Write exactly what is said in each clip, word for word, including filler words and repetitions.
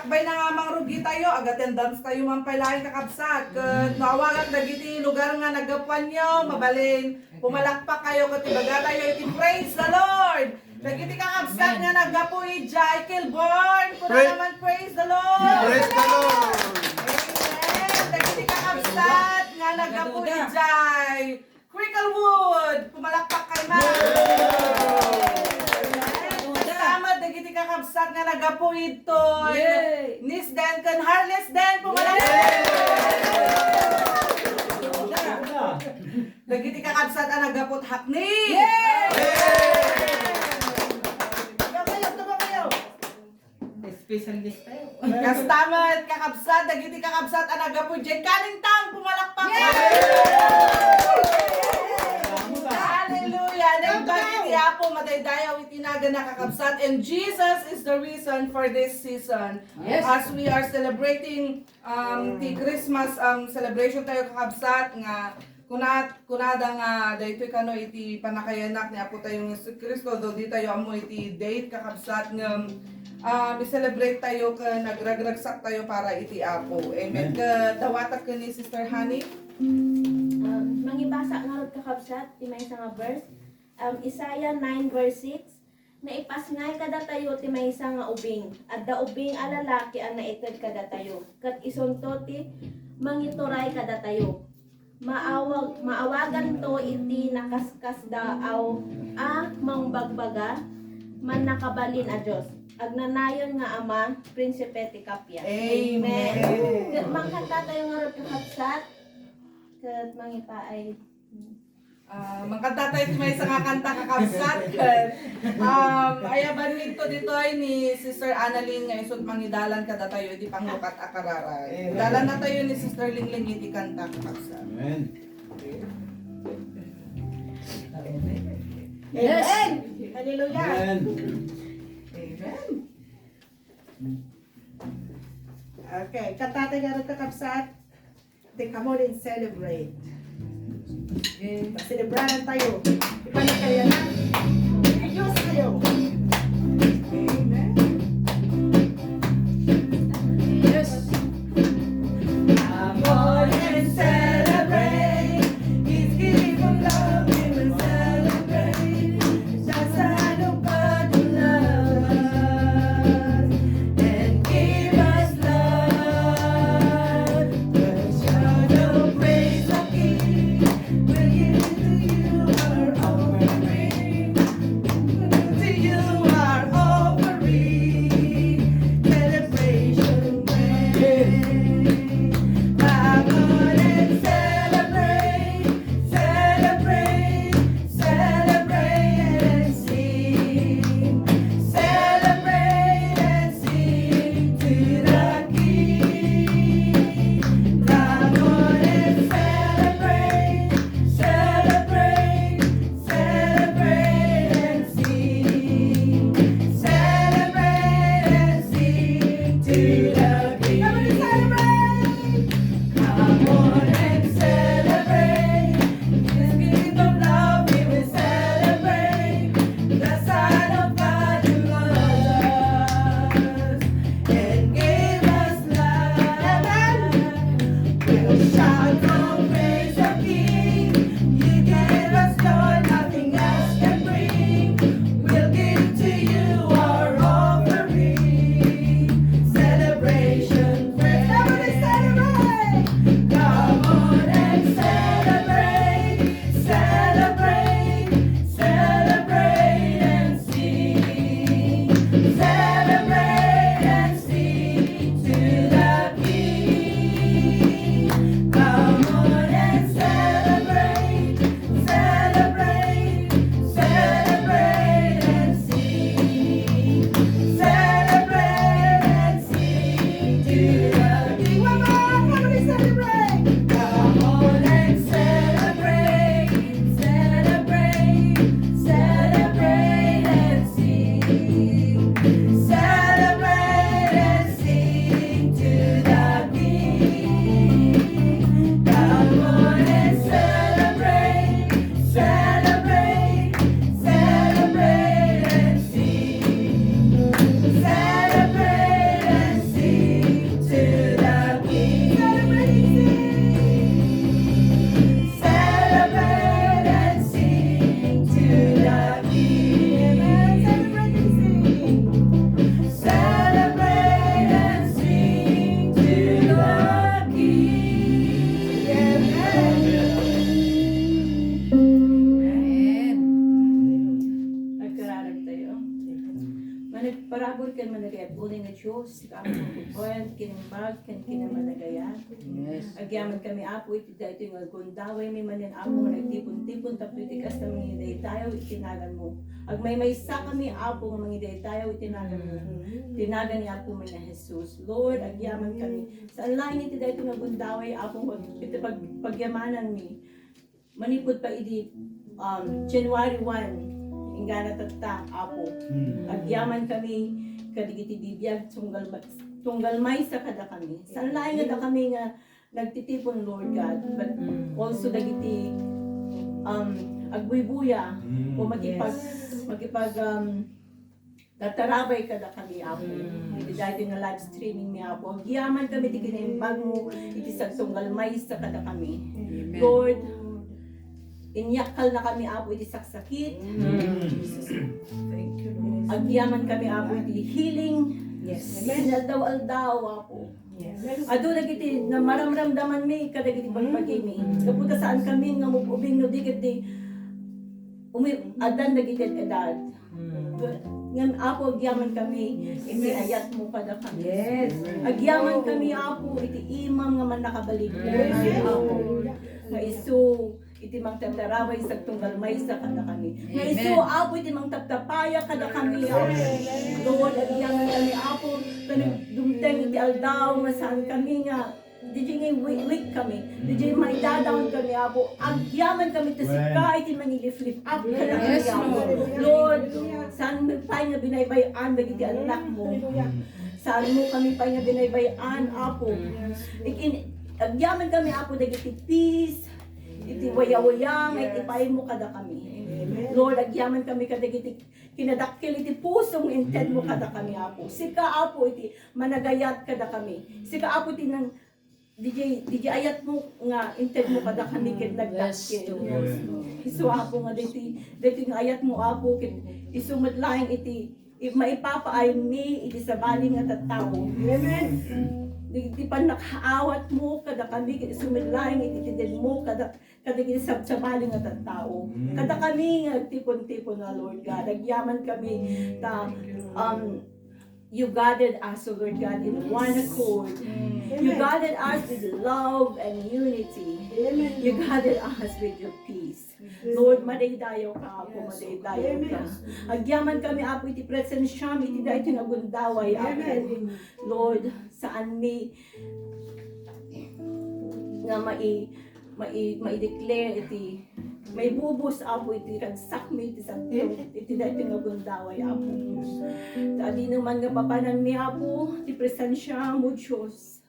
Bay na nga mangrugi tayo, ag-attendance tayo man pay laeng, kakabsat. Ket no awagak dagiti lugar nga naggapuanyo, mabalin, pumalakpak kayo ket ibaga tayo iti praise the Lord. Dagiti kakabsat nga naggapu idiay Kilburn, kuna Pra- naman, "Praise the Lord!" Praise the Lord! Amen. Dagiti kakabsat nga naggapu idiay Cricklewood, pumalakpak kayo, ma'am. Amen. Salamat dagiti kakabsat nga naggapu idtoy Nisden ken Harlesden, pumalakpak. Dagiti kakabsat a naggapu Hackney. Special guest tayo. Kasta met, kakabsat, dagiti kakabsat a naggapu idiay Cannington, pumalakpak. Hallelujah! Naimbag iti Apo, madaydayaw iti naganna, kakabsat, and Jesus is the reason for this season. Yes. As we are celebrating, um, ti Christmas, um, celebration tayo, kakabsat, nga kuna-, kunada nga daytoy kano iti pannakayanak ni Apo tayo Jesu-Cristo, do di tayo ammo iti date, kakabsat, ngem, ah, mi-celebrate tayo ken nagragragsak tayo para iti Apo. Amen. Amen. Ket dawatek ken ni Sister Honey. Um, mangibasa ngarud, kakabsat, ti maysa nga verse. Um, Isaiah nine verse six, "Naipasngay kadatayo ti maysa nga ubing. Adda ubing a lalaki a naited kadatayo, ket isunto ti mangituray kadatayo. Maawag-, maawaganto iti nakaskasdaaw a mangbagbaga, Mannakabalin a Dios, Agnanayon nga Ama, Prinsipe ti Kappia." Amen. Amen. Ket mangkanta tayo ngarud, kakabsat. Ket mangipaay. Ah, mangkanta tayo ti maysa nga kanta, kakabsat. Um, ayaban mi ditoy ni Sister Annalyn nga isut' mangidalan kadatayo iti pangrukat a kararag. Amen. Dalan na tayo ni Sister Lingling iti kanta, kakabsat. Amen. Yes. Amen. Hallelujah. Amen. Amen. Okay, kanta tayo ngarud, kakabsat. Take a moment and celebrate. Celebrahan tayo. Ipanagkayanan. Diyos tayo. Amen. Yes. Come on and celebrate. His gift of love we will celebrate. Just out of God who loves us and give us life. Let us shout our praise, our King. We'll give it to you, our offering. Apo, kinimbag, ken kinamanagayat. Yes. Agyaman kami, Apo, iti daytoy nga gundaway mi manen, Apo, nga nagtipon-tipon tapno iti kasta mangidaydayaw iti naganmo. Agmaymaysa kami, Apo, nga mangidaydayaw iti naganmo. Iti nagan ni Apo mi nga Jesus. Lord, agyaman kami. Saan laeng iti daytoy nga gundaway, Apo, pag-, iti pag-, pagyamananmi. Manipud pa idi, um, January one, inggana tatta, Apo. Hmm. Agyaman kami kadagiti bibiag tunggal ma-, tunggal maysa kadakami. Saan laeng nga dakami nga nagtitipon, Lord God, but also dagiti, um, agbuybuya o makipag-, makipag-, um, tatarabay kadakami, Apo. Iti daytoy nga live streaming mi, Apo. Agyaman kami ti kinaimbagmo iti sagtunggal maysa kadakami. Amen. Lord, inyakkalnakami, Apo, iti saksakit. Thank you, Lord. Agyaman kami, Apo, iti healing. Yes. Iti aldaw-aldaw, Apo. Yes. Adu dagiti na maramramdamanmi kadagiti bagbagimi. Gapu ta saan kami nga mug-ubing no di ket di umi-, addan dagiti edad. Ngem, Apo, agyaman kami iti ayatmo kadakami. Yes. Agyaman kami, Apo, iti imam nga mannakabalin. Yes. Apo, nga isu iti mangtataraway sagtunggal maysa kadakami. Nga isu, Apo, iti mangtaptapaya kadakami, Apo. Lord, agyaman kami, Apo, ta nagdumteng iti aldaw nga saan kami nga, diay nga weak, weak kami, diay maidadaon kami, Apo. Agyaman kami ta sika iti mangiliflip up kadakami, Apo. Lord, saan mo pay nga binaybay-an dagiti annakmo. Saan mo kami pay nga binaybay-an, Apo. Ikin-, agyaman kami, Apo, dagiti peace, iti wayawaya nga ipaymo kadakami. Lord, agyaman kami kadagiti kinadakkel iti puso nga intedmo kadakami, Apo. Sika, Apo, iti managayat kadakami. Sika, Apo, iti nang-, diay, diay ayatmo nga intedmo kadakami ket nagdakkel. Isu, Apo, nga daytoy, daytoy nga ayatmo, Apo, ket isu met laeng iti I-, maipapaaymi iti sabali nga tattao. Amen. Di, di pannakaawatmo kadakami, ket isu met laeng iti itedmo kada, kadagiti sabsabali nga tattao. Amen. Kadakami nga agtipon-tipon nga, Lord God, agyaman kami ta, um, you gathered us, O Lord God, in one accord. Amen. You gathered us with love and unity. Amen. You gathered us with your peace. Lord, madaydayaw ka, Apo, madaydayaw ka. Agyaman kami, Apo, iti presensiam, iti daytoy nga gundaway, Apo. Lord, saanmi nga mai-, mai-, mai-declare iti, maibubos, Apo, iti ragsakmi, iti sabto, iti daytoy nga gundaway, Apo. Ta adino man nga papananmi, Apo, ti presensiam, O Dios.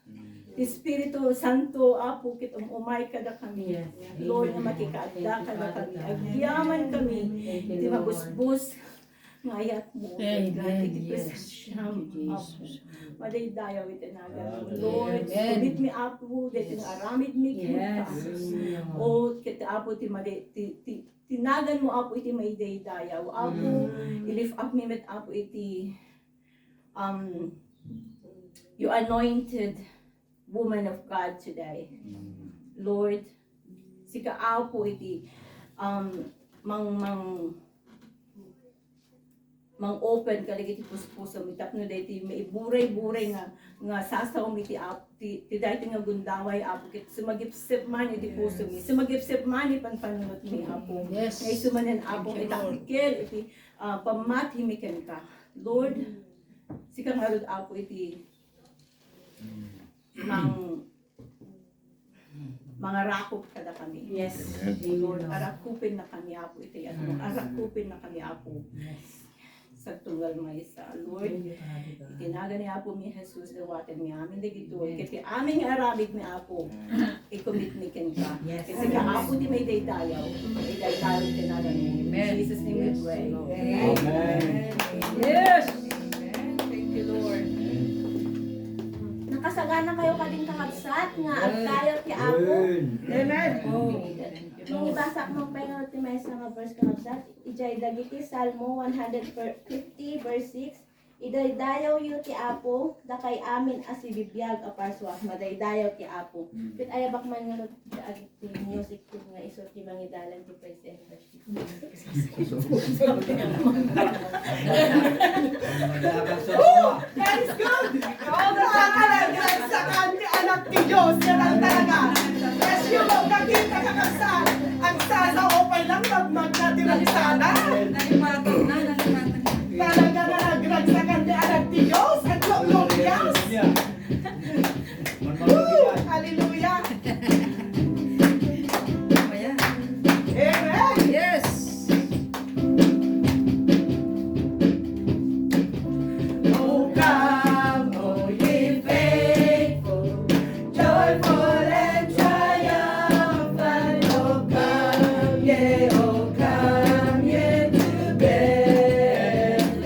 Ti Espiritu Santo, Apo, ket um-umay kadakami. Yes. Lord, nga makikaadda kadakami. Agyaman kami iti mabusbos nga ayatmo. Amen. Iti presensiam, Apo. Madaydayaw iti naganmo. Lord, commit mi, Apo, daytoy nga aramidmi kenka. O, ket, Apo, ti madi-, ti, ti, ti naganmo, Apo, iti maidaydayaw. Apo, i-lift up mi met, Apo, iti, um, you anointed woman of God today. Lord, sika, Apo, iti, um, mang, mang, mang-open kadagiti puspusomi tapno daytoy maiburay-buray nga, nga sasawmi ti Ap-, ti, ti daytoy nga gundaway, Apo, ket sumagipsip man iti pusomi, sumagipsip man iti panpanunotmi, Apo. Yes. Nga isu manen, Apo, iti dakkel iti, ah, pammatimi kenka. Lord, sika ngarud, Apo, iti mang-, mangarakop kadakami. Yes. Amen. Lord, arakupennakami, Apo, iti ayatmo. Arakupennakami, Apo. Yes. Sagtunggal maysa, Lord. Iti nagan ni Apomi Jesus, dawatenmi amin dagitoy. Ket ti amin nga aramidmi, Apo, i-commit mi kenka. Yes. Ket sika, Apo, ti maidaydayaw. Maidaydayaw iti naganmo. Amen. In Jesus' name we pray. Amen. Yes. Amen. Thank you, Lord. Nakasagana kayo kadin, kakabsat, nga agtayo ti Apo. Amen. Amen. Oh. Nung ibasa ko pay nga ti maysa nga verse, kakabsat, idiay dagiti Salmo one hundred fifty, verse six, Idaydayawyo ti Apo, dakay amin a sibibiag a parsua, madaydayaw ti Apo. Mm. Ket ayabak man ngarud ti music ko nga isu ti mangidalan ti praise and worship. Praise God! Nakakalagragsakan ti Anak ti Dios, yan ang talaga. Yes, you know, kakita, kakabsat. Ang sana, okay lang, magmagna, di lang sana. Nalimatag na, nalimatag na. Talaga nga nagragsakan ti Anak ti Dios. Ang glorious. Woo! Hallelujah. Amen. Yes. Oh, come, all ye faithful, joyful and triumphant, O come ye, O come ye to Bethlehem.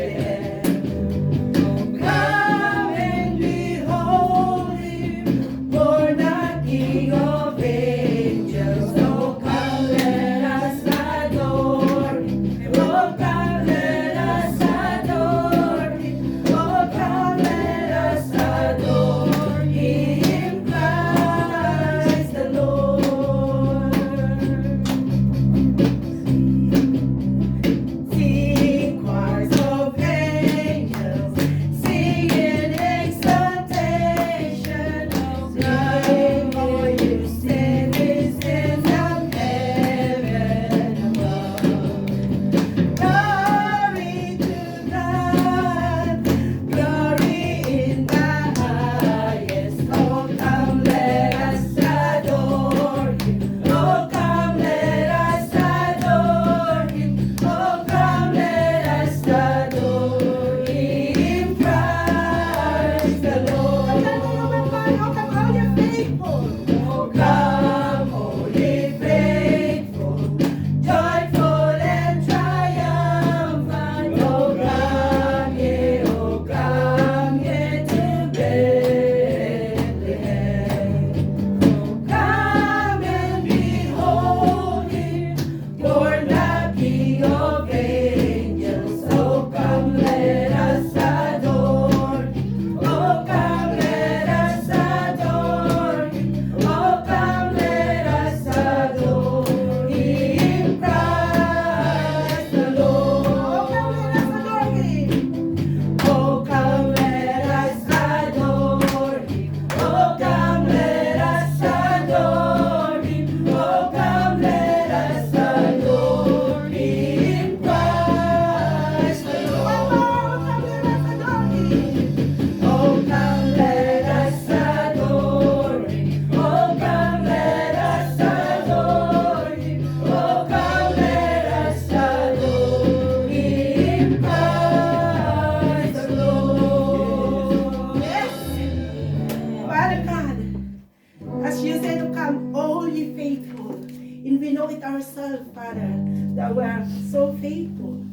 O come and behold him, born the King of angels. O come, let us adore him. O come, let us adore him. Oh, come, let us adore him, Christ the Lord. Sing choirs of angels, sing in exaltation, sing for you stand in the heaven above. Glory to God, glory in the highest. Oh, come, let us adore him. Oh, come, let us adore him. Oh, come, let us adore him, Christ the Lord. Oh, come, all ye faithful. Oh, come, all ye faithful. Joyful and triumphant, O come ye, O come ye to Bethlehem. Come and behold him, born the King of angels. Oh, come, let us adore him. Oh, come, let us adore him. Oh, come, let us adore him, Christ the Lord. Oh, come, let us adore him. Oh, come, let us adore him. Oh, come, let us adore him. Oh, come, let us adore him, Christ the Lord. Oh, come, let us adore him. Oh, come, let us adore him. Oh, come, let us adore him. Oh, come, let us adore him, Christ the Lord. Yes. Father God, as you said, "Come, all ye faithful." And we know it ourselves, Father, that we are so faithful.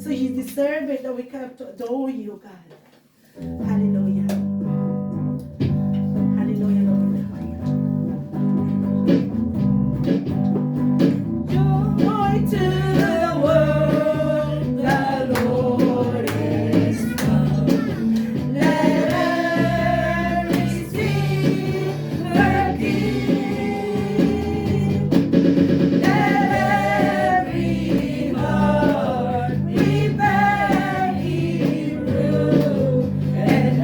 So you deserve it that we come to adore you, God. Hallelujah. Hallelujah, Lord. Joy to the world, the Lord is come. Let earth receive her King. Let every heart prepare him room, and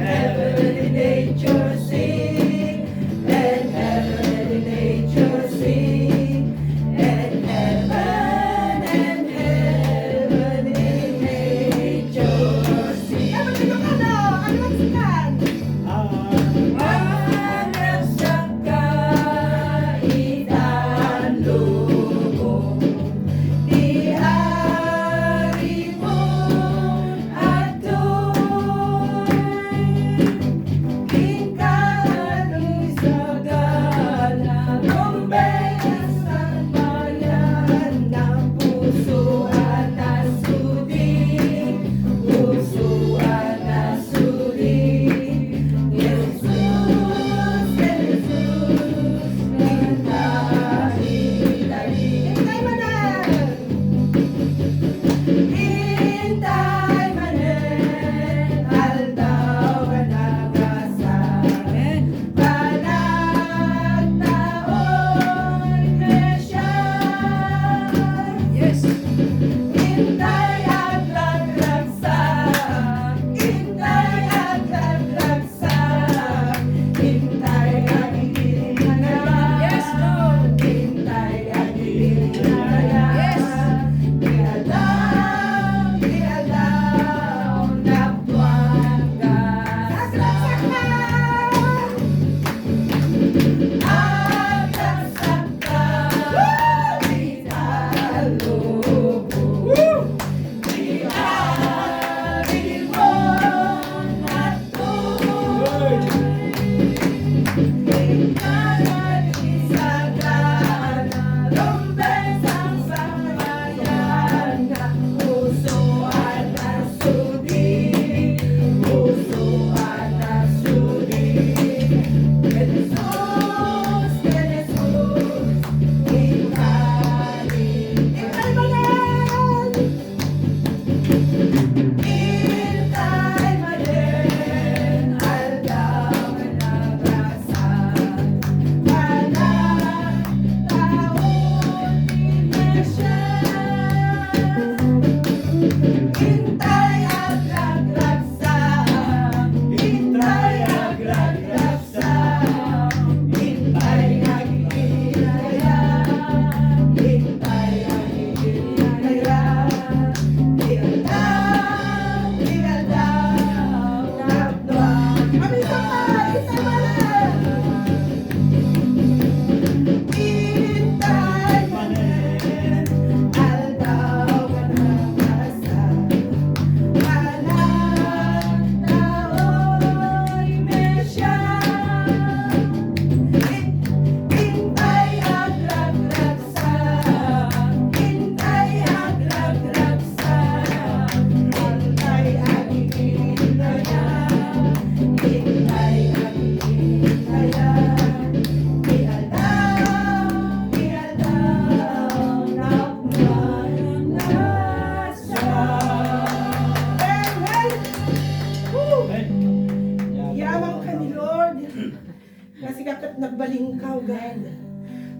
Nga sika ket nagbalinka, O God.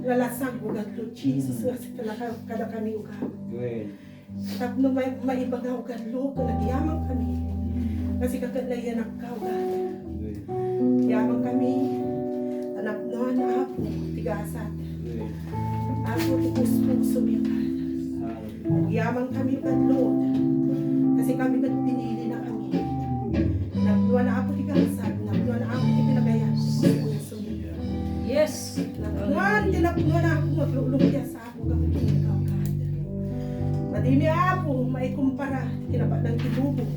Nga lasagko, O God, Lord Jesus, nga sika naka-, kadakami, O God. Amen. Tapno may, maibaga, O God, Lord, nga nagyaman kami. Nga sika ket nayanakka, O God. Amen. Yaman kami. Tanapnoan, Apo, ti gasat. Amen. Apo, ti puspuso, O God. Hallelujah. Yaman kami, O God, Lord. Kasi kami ket pinili na kami. Napnuan, Apo, ti gasat. Napnuan, Apo, ti pinagayat. Puspuso. Yes. Napnuan, ti napnuan, Apo, maglulong ti asawa. Apo, gapu kenka, O God. Madimi, Apo, maikumpara ti kinapatnang ti lubong.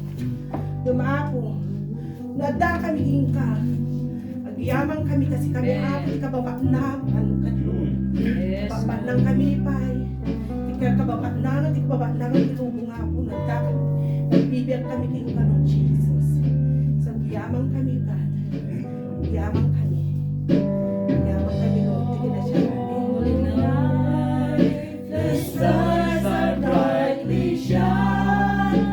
Ngem, Apo, no adda kami kenka, agyaman kami kasi kami, Amen. Apo, ti kababaknang, ano, kadlo. Yes. Kababaknang kami pay. Ti ka-, kababaknang, ti kababaknang ti lubong, Apo, no adda kami. Nagbibiag kami kenka, Lord Jesus. So, agyaman kami, God. Yaman kami. Yaman kami, Lord, ti kinasiaran mi. Holy night, the stars are brightly shining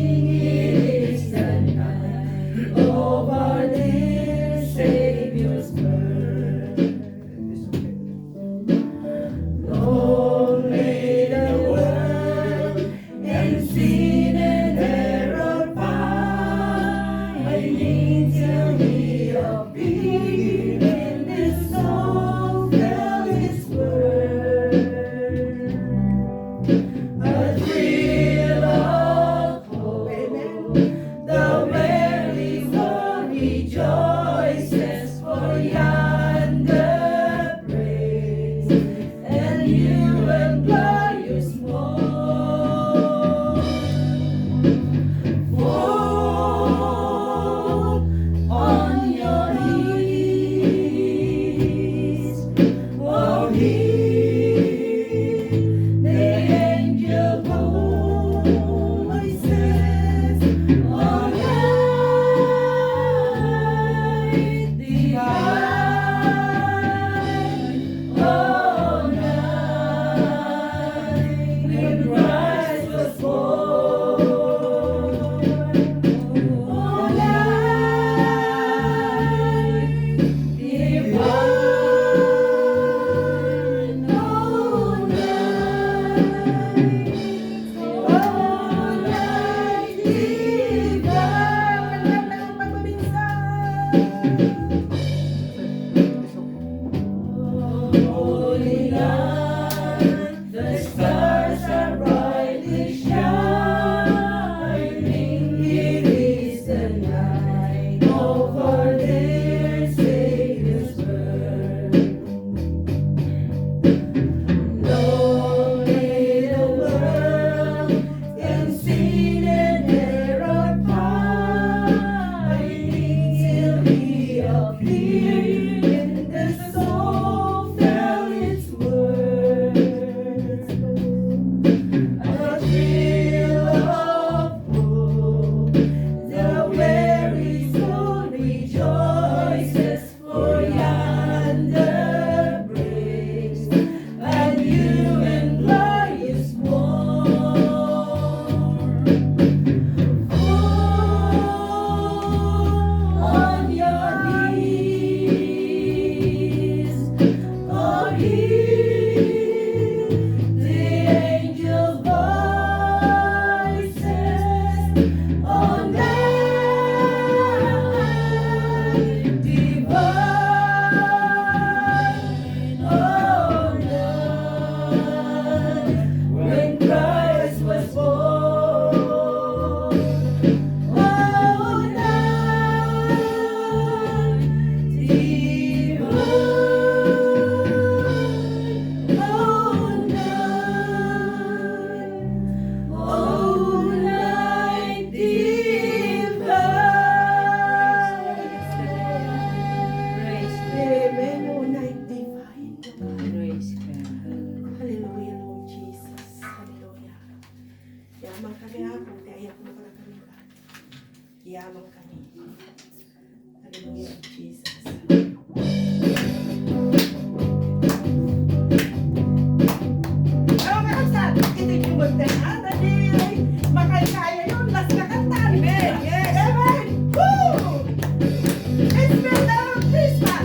in the night of our dear Savior's birth. Long lay the world, and sin and error pining, till he appeared, and his soul felt his worth. A thrill of hope, the very world rejoices, for yonder praise and new and glorious morn. Fall on your knees, oh, hear the angel voices, oh, night divine. Oh, night when Christ was born. Oh, night divine. Oh, night. Oh, night divine. Holy night, the stars are brightly shining. It is the night of our dear Savior's birth. Long lay the world, and sin and error pining, till he appeared, and the soul felt its worth. A thrill of hope, the weary soul rejoices, for yonder breaks a new and glorious morn. Fall on your knees, oh, hear the angel voices, oh, night divine, oh, night when Christ was born. Oh, night divine, oh, night, oh, night divine. Praise God. Amen. Oh, night divine. Praise God. Hallelujah, Lord Jesus. Hallelujah. Yaman kami, Apo, ti ayat mo kadakami. Yaman kami. Hallelujah, Jesus. Mga kakabsat, ito'y pumagdaan na di makaykaya yun. Last na kanta. Amen. Yes. Amen. Woo! Let's spend our Christmas.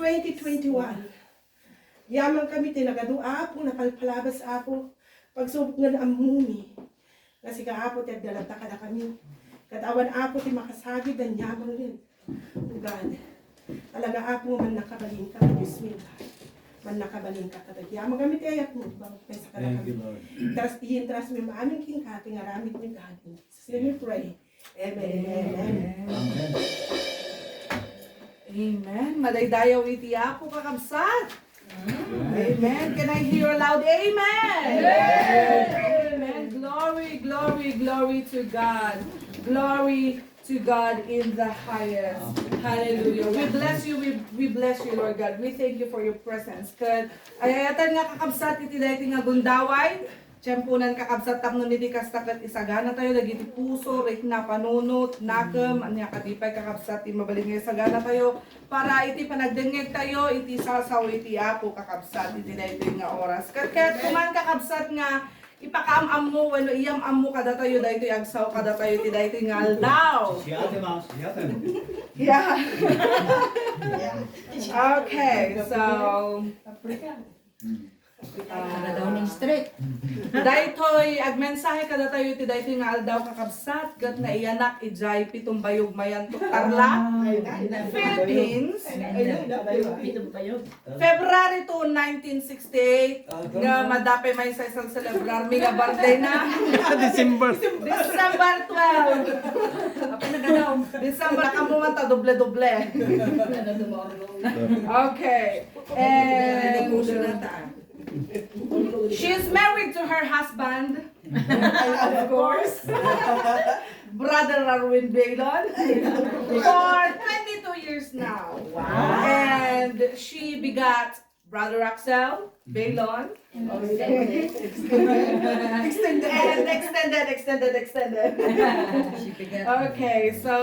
Twenty twenty-one. Yaman kami ti nagadu, Apo, napalpalabas, Apo. Pagsubok nga ammumi nga sika, Apo, ti agdalata kadakami. Ket awan, Apo, ti makasagid, aniamangen. O God, talaga, Apo, mannakabalinka, Dios mi, God. Mannakabalinka kadagiti. Amagami ti ayatmo, bangod pay sa kadakami. Thank you, Lord. Trust, i-entrust mi amin kenka, ti ngaramid mi, God. In Jesus' name we pray. Amen. Amen. Amen. Amen. Madaydayaw iti Apo, kakabsat. Amen. Can I hear a loud amen? Amen. Glory, glory, glory to God. Glory to God in the highest. Hallelujah. We bless you, we, we bless you, Lord God. We thank you for your presence. Ket ay-ayatan nga, kakabsat, iti daytoy nga gundaway. Tiemponan, kakabsat, tapno iti kasta ket isaganatayo dagiti puso, rikna, panunot, nakem, ania kadi pay, kakabsat, ti mabalin nga isaganatayo para iti panagdengngegtayo iti sasaw iti Apo, kakabsat, iti daytoy nga oras. Ket, ket kuman, kakabsat, nga ipakaam-ammo wenno iyam-ammo kadatayo daytoy agsaw kadatayo iti daytoy nga aldaw. Si Ate Mas, si Ate Mas. Yeah. Okay, so, Africa. Para daw ning street. Daytoy agmensahe kadatayo iti daytoy nga aldaw, kakabsat, ket naiyanak idiay Pitumbayog, Mayantok, Tarlac, Philippines. February two, nineteen sixty-eight, nga madapay maysa isalselebrar mi nga birthday na. December. December twelve. Apa na gadaw? December, nakamuman ta, doble-doble. Okay. And she's married to her husband, of course, Brother Arwin Baylon, for twenty-two years now. Wow. And she begat Brother Axel Baylon. Extended. And extended, extended, extended. Okay, so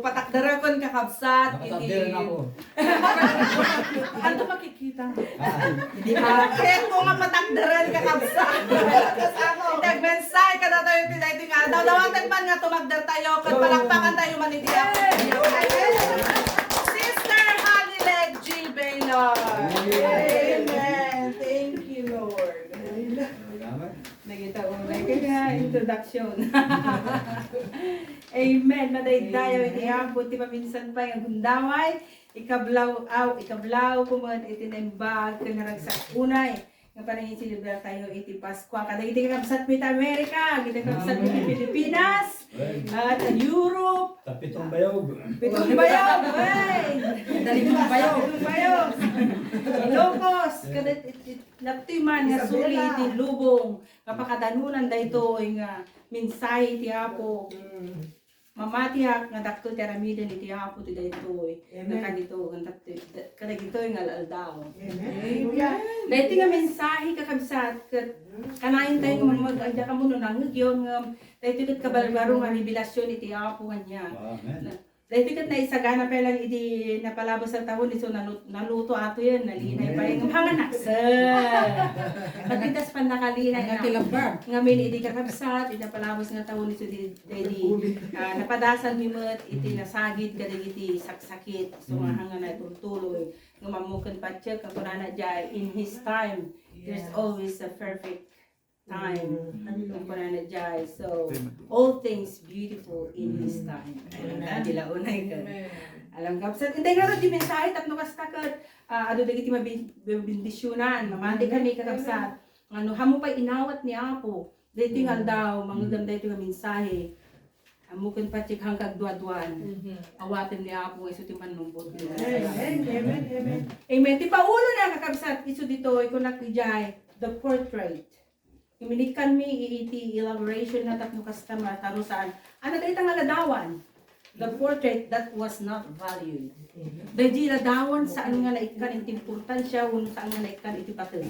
patakderakon, kakabsat, iti... Nakatakderan ako. Anto makikita? Ah. Ah, kaya ko nga patakderan, kakabsat. Iti agmensahe kadatayo iti daytoy nga aldaw. Dawatek man nga tumagder tayo, ket palakpakan tayo man iti Sister Honey Leg G. Baylon. Amen. Thank you, Lord. Salamat. Nagita unay kaya introduction. Amen. Madaydayaw iti Apo ti maminsan pay nga gundaway. Ikablaw, aw, ikablaw ko met iti naimbag ken naragsak unay nga panangin-celebrar tayo iti Paskua. Kadagiti kakabsat mi iti America, kadagiti kakabsat mi iti Pilipinas, at Europe. Tapitong bayog. Pitong bayog, ay! Dalimang bayog. Pitong bayog. Ilocos, kada it, it, natuyman nga suli iti lubong, nga pakadanunan daytoy nga mensahe iti Apo. Mamatiak nga dakkel ti aramiden iti Apo ti daytoy. Amen. Nga kadito, nga dakkel, da-, kadagitoy nga aldaw. Amen. Amen. Daytoy nga mensahe, kakabsat, ket kanayon tayo nga mag-, adda kamo no nangegyon nga daytoy ket kabarbaro nga revelasyon iti Apo kaniak. Amen. Na, daytoy ket naisagana pay lang idi napalabas a tawen isu nalu-, naluto atoyen, nalinay pay ngem hangan nakse. Napintas pannakalinay na. Ngamin idi kakabsat, idi napalabas nga tawen isu di Daydi, ah, napadasan mi met iti nasagid kadagiti saksakit, so nga hanggan a tultuloy. Ngem ammo ken patiek, a kunana diay, in His time, there's always a perfect time. Amen. Kunana diay, so, all things beautiful in His time. Amen. Dila unay ken. Amen. Alam, kakabsat, intay ngarud ti mensahe tapno kasta ket, ah, adu dagiti mabi-, mabendisionan. Mamati kami, kakabsat. Ano, ammo pay inawat ni Apo. Daytoy nga aldaw, mangegam daytoy nga mensahe. Ammo ken patiek hangkag duaduan. Awaten ni Apo nga isu ti mannubot. Amen, amen, amen. Amen. Ti paulona, kakabsat, isu ditoy, kunak idiay, the portrait. Iminikan mi iti elaboration na tapno kasta matarusan. Ano dayta nga ladawan? The portrait that was not valued. Daydi ladawan, saan nga naikkan iti importansya, wenno saan nga naikkan iti pateg.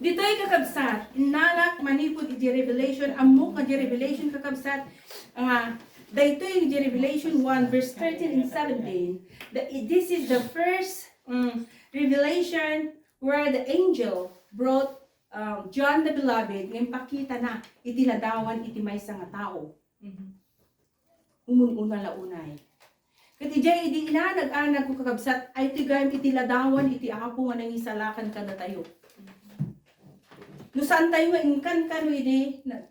Ditoy, kakabsat, innanak manipud iti Revelation, ammok nga di Revelation, kakabsat, nga daytoy di Revelation one verse thirteen and seventeen. The, this is the first, mm, revelation where the angel brought, um, John the Beloved nga impakitana iti ladawan iti maysa nga tao. Umun-una la unay. Iti jay idi inanag-anag ko, kakabsat, ay ti gayam iti ladawan iti Apo nga nangisalakan kadatayo. No saan tayo nga inkan kano idi na,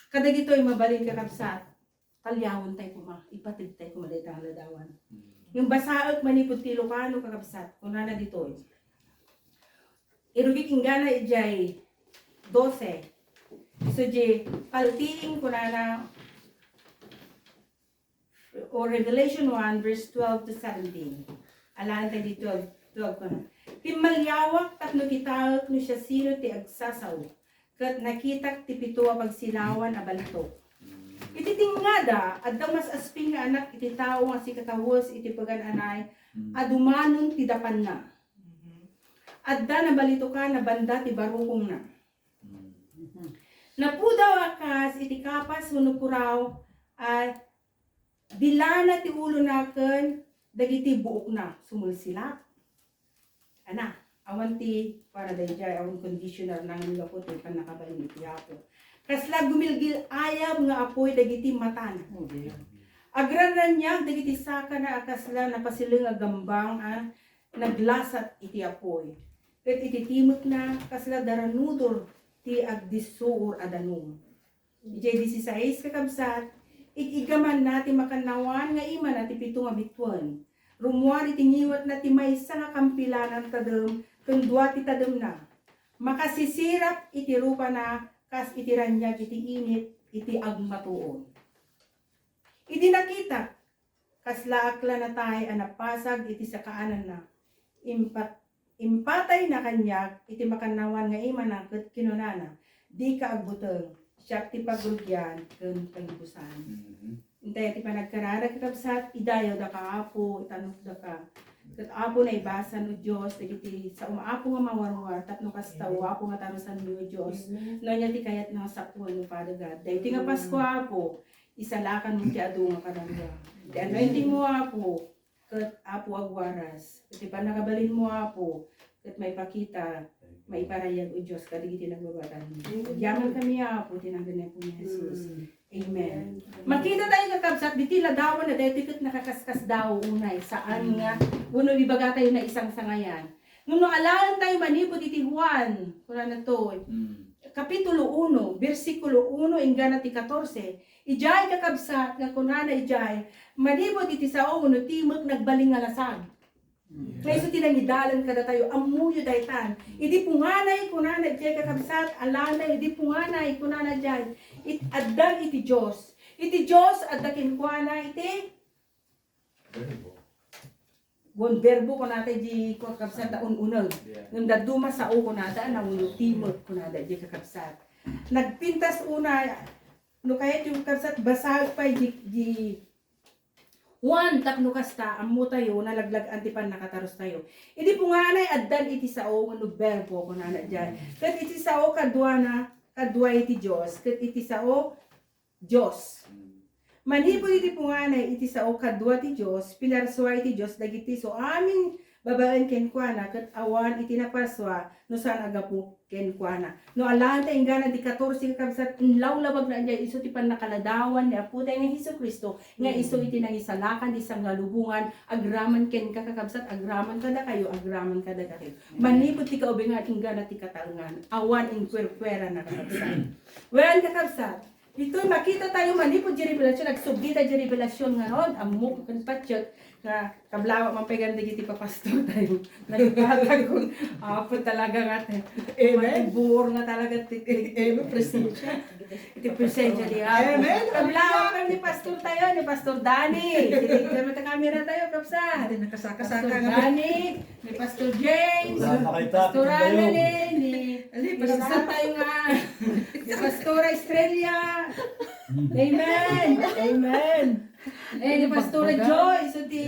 kadagitoy mabalin, kakabsat, paliawon tayo kuma, ipateg tayo kuma dayta nga ladawan. Ngem basaek manipud ti Lucano, kakabsat, kunana ditoy. Irubik inggana ijay dose. So, di paltiing kunana, o Revelation one, verse twelve to seventeen. Alaan tayo di twelve, twelve ko na. Timmaliawak tapno kitaek no siasino ti agsasao, ket nakitak ti pito a pagsilawan a balitok. Iti tingngada, adda mas asping nga anak iti tao nga sikakawes iti pagan-anay a dumanon ti dapanna. Adda nabalitokan a banda ti barukongna. Napudaw a kas iti kapas wenno puraw a dilana ti ulona ken dagiti buokna. Sumulsilak. Ana, awan ti para daydiay, awan conditioner na nga gapu ti pannakabalin iti Apo. Kasla gumilgil-ayab nga apuy dagiti matana. Agraraniag dagiti sakana a kasla napasileng a gambang a naglasat iti apuy. Ket iti timekna, kasla daranudor ti agdissuor a danum. Idiay disisais, kakabsat, ig-iggamanna ti makannawan nga imana ti pito nga bituen. Rummuar iti ngiwatna ti maysa nga kampilanan tadem ken dua ti tademna. Makasisirap iti rupana kas iti raniag iti init iti agmatuon. Idi nakitak, kasla aklanatay a napasag iti sakaananna. Impat-, impatayna kaniak iti makannawan nga imana ket kinunana, "Dika agbuteng, siak ti pagrugian ken kalubosan." Intay ti panagkararag, kakabsat, idayawdaka, Apo, itanokdaka. Ket, Apo, naibasan, O Dios, dagiti sao nga, Apo, nga mawarwar, tapno kasta, O Apo, nga tarusanmi, O Dios. No ania ti kayatna nga sapuan, O Father God. Daytoy nga Pasko, Apo, isalakanmo ti adu nga kadakuada. Ti anointing mo, Apo, ket, Apo, agwaras. Ket ti pannakabalinmo, Apo, ket maipakita, maiparayag, O Dios, kadagiti nagbabatanmo. Agyaman kami, Apo, ti nagan ni Apo ni Jesus. Amen. Makita tayo, kakabsat, diti ladawan a daytoy ket nakakaskasdaaw unay, saan nga, wenno ibaga tayo na isangsangayan. Ngem no alaen tayo manipud iti Juan, kunana to, Kapitulo uno, bersikulo uno, inggana ti katorse, idiay, kakabsat, nga kunana idiay, manipud iti sao wenno timek, nagbalin nga lasag. Nga isu ti nangidalan kadatayo, ammoyo daytan. Idi punganay, kunana idiay, kakabsat, alaenna, idi punganay, kunana idiay, it-, adda iti Dios. Iti Dios, adda kenkuana iti Gun verbo kunata idi, kakabsat, a un-uneg. Ngem dadduma sao kunata, a nangulo timek kunata idi, kakabsat. Nagpintas una, no kayatyo, kakabsat, basaek pay di, di Juan, tapno kasta, ammo tayo, nalaglag-an ti pannakatarus tayo. Idi punganay, addan iti sao wenno verbo kunana diay. Ket iti sao kaduana, kadua iti Dios, ket iti sao Dios. Manipud iti punganay iti sao kadua ti Dios, pinarsua iti Dios dagiti isuamin babaen kenkuana, ket awan iti naparsua no saan a gapu kenkuana. No alaen ta inggana ti katorse, kakabsat, inlawlawagna idiay isu ti pannakaladawan ni Apo tayo nga Jesu-Cristo, nga isu iti nangisalakan ti sangalubongan, agraman kenka, kakabsat, agraman kadakayo, agraman kadakayo. Manipud ti kaubengan, inggana ti kataengan, awan inkuerkuerana, kakabsat. Wen, kakabsat, ditoy makita tayo manipud di Revelation, nagsubli tayo di Revelation ngarud, ammok ken patiek, nga kablawa man pay ganda dagiti papastor tayo. Nagpatag kun, apo talaga nga, Amen. Buor nga talaga ti, ti, Amen. Presensya. Iti presensya ni Apo. Amen. Kablawa pay ni pastor tayo, ni Pastor Danny. Didi, didi, kamera tayo, kabsat. Adi, nakasakasaka Pastor nga. Danny. Ni Pastor James, Pastor Annalyn, ni, ni Pastor tayo nga, ni Pastora Estrella. Amen. Amen. Eh, ni Pastora Joy, so ti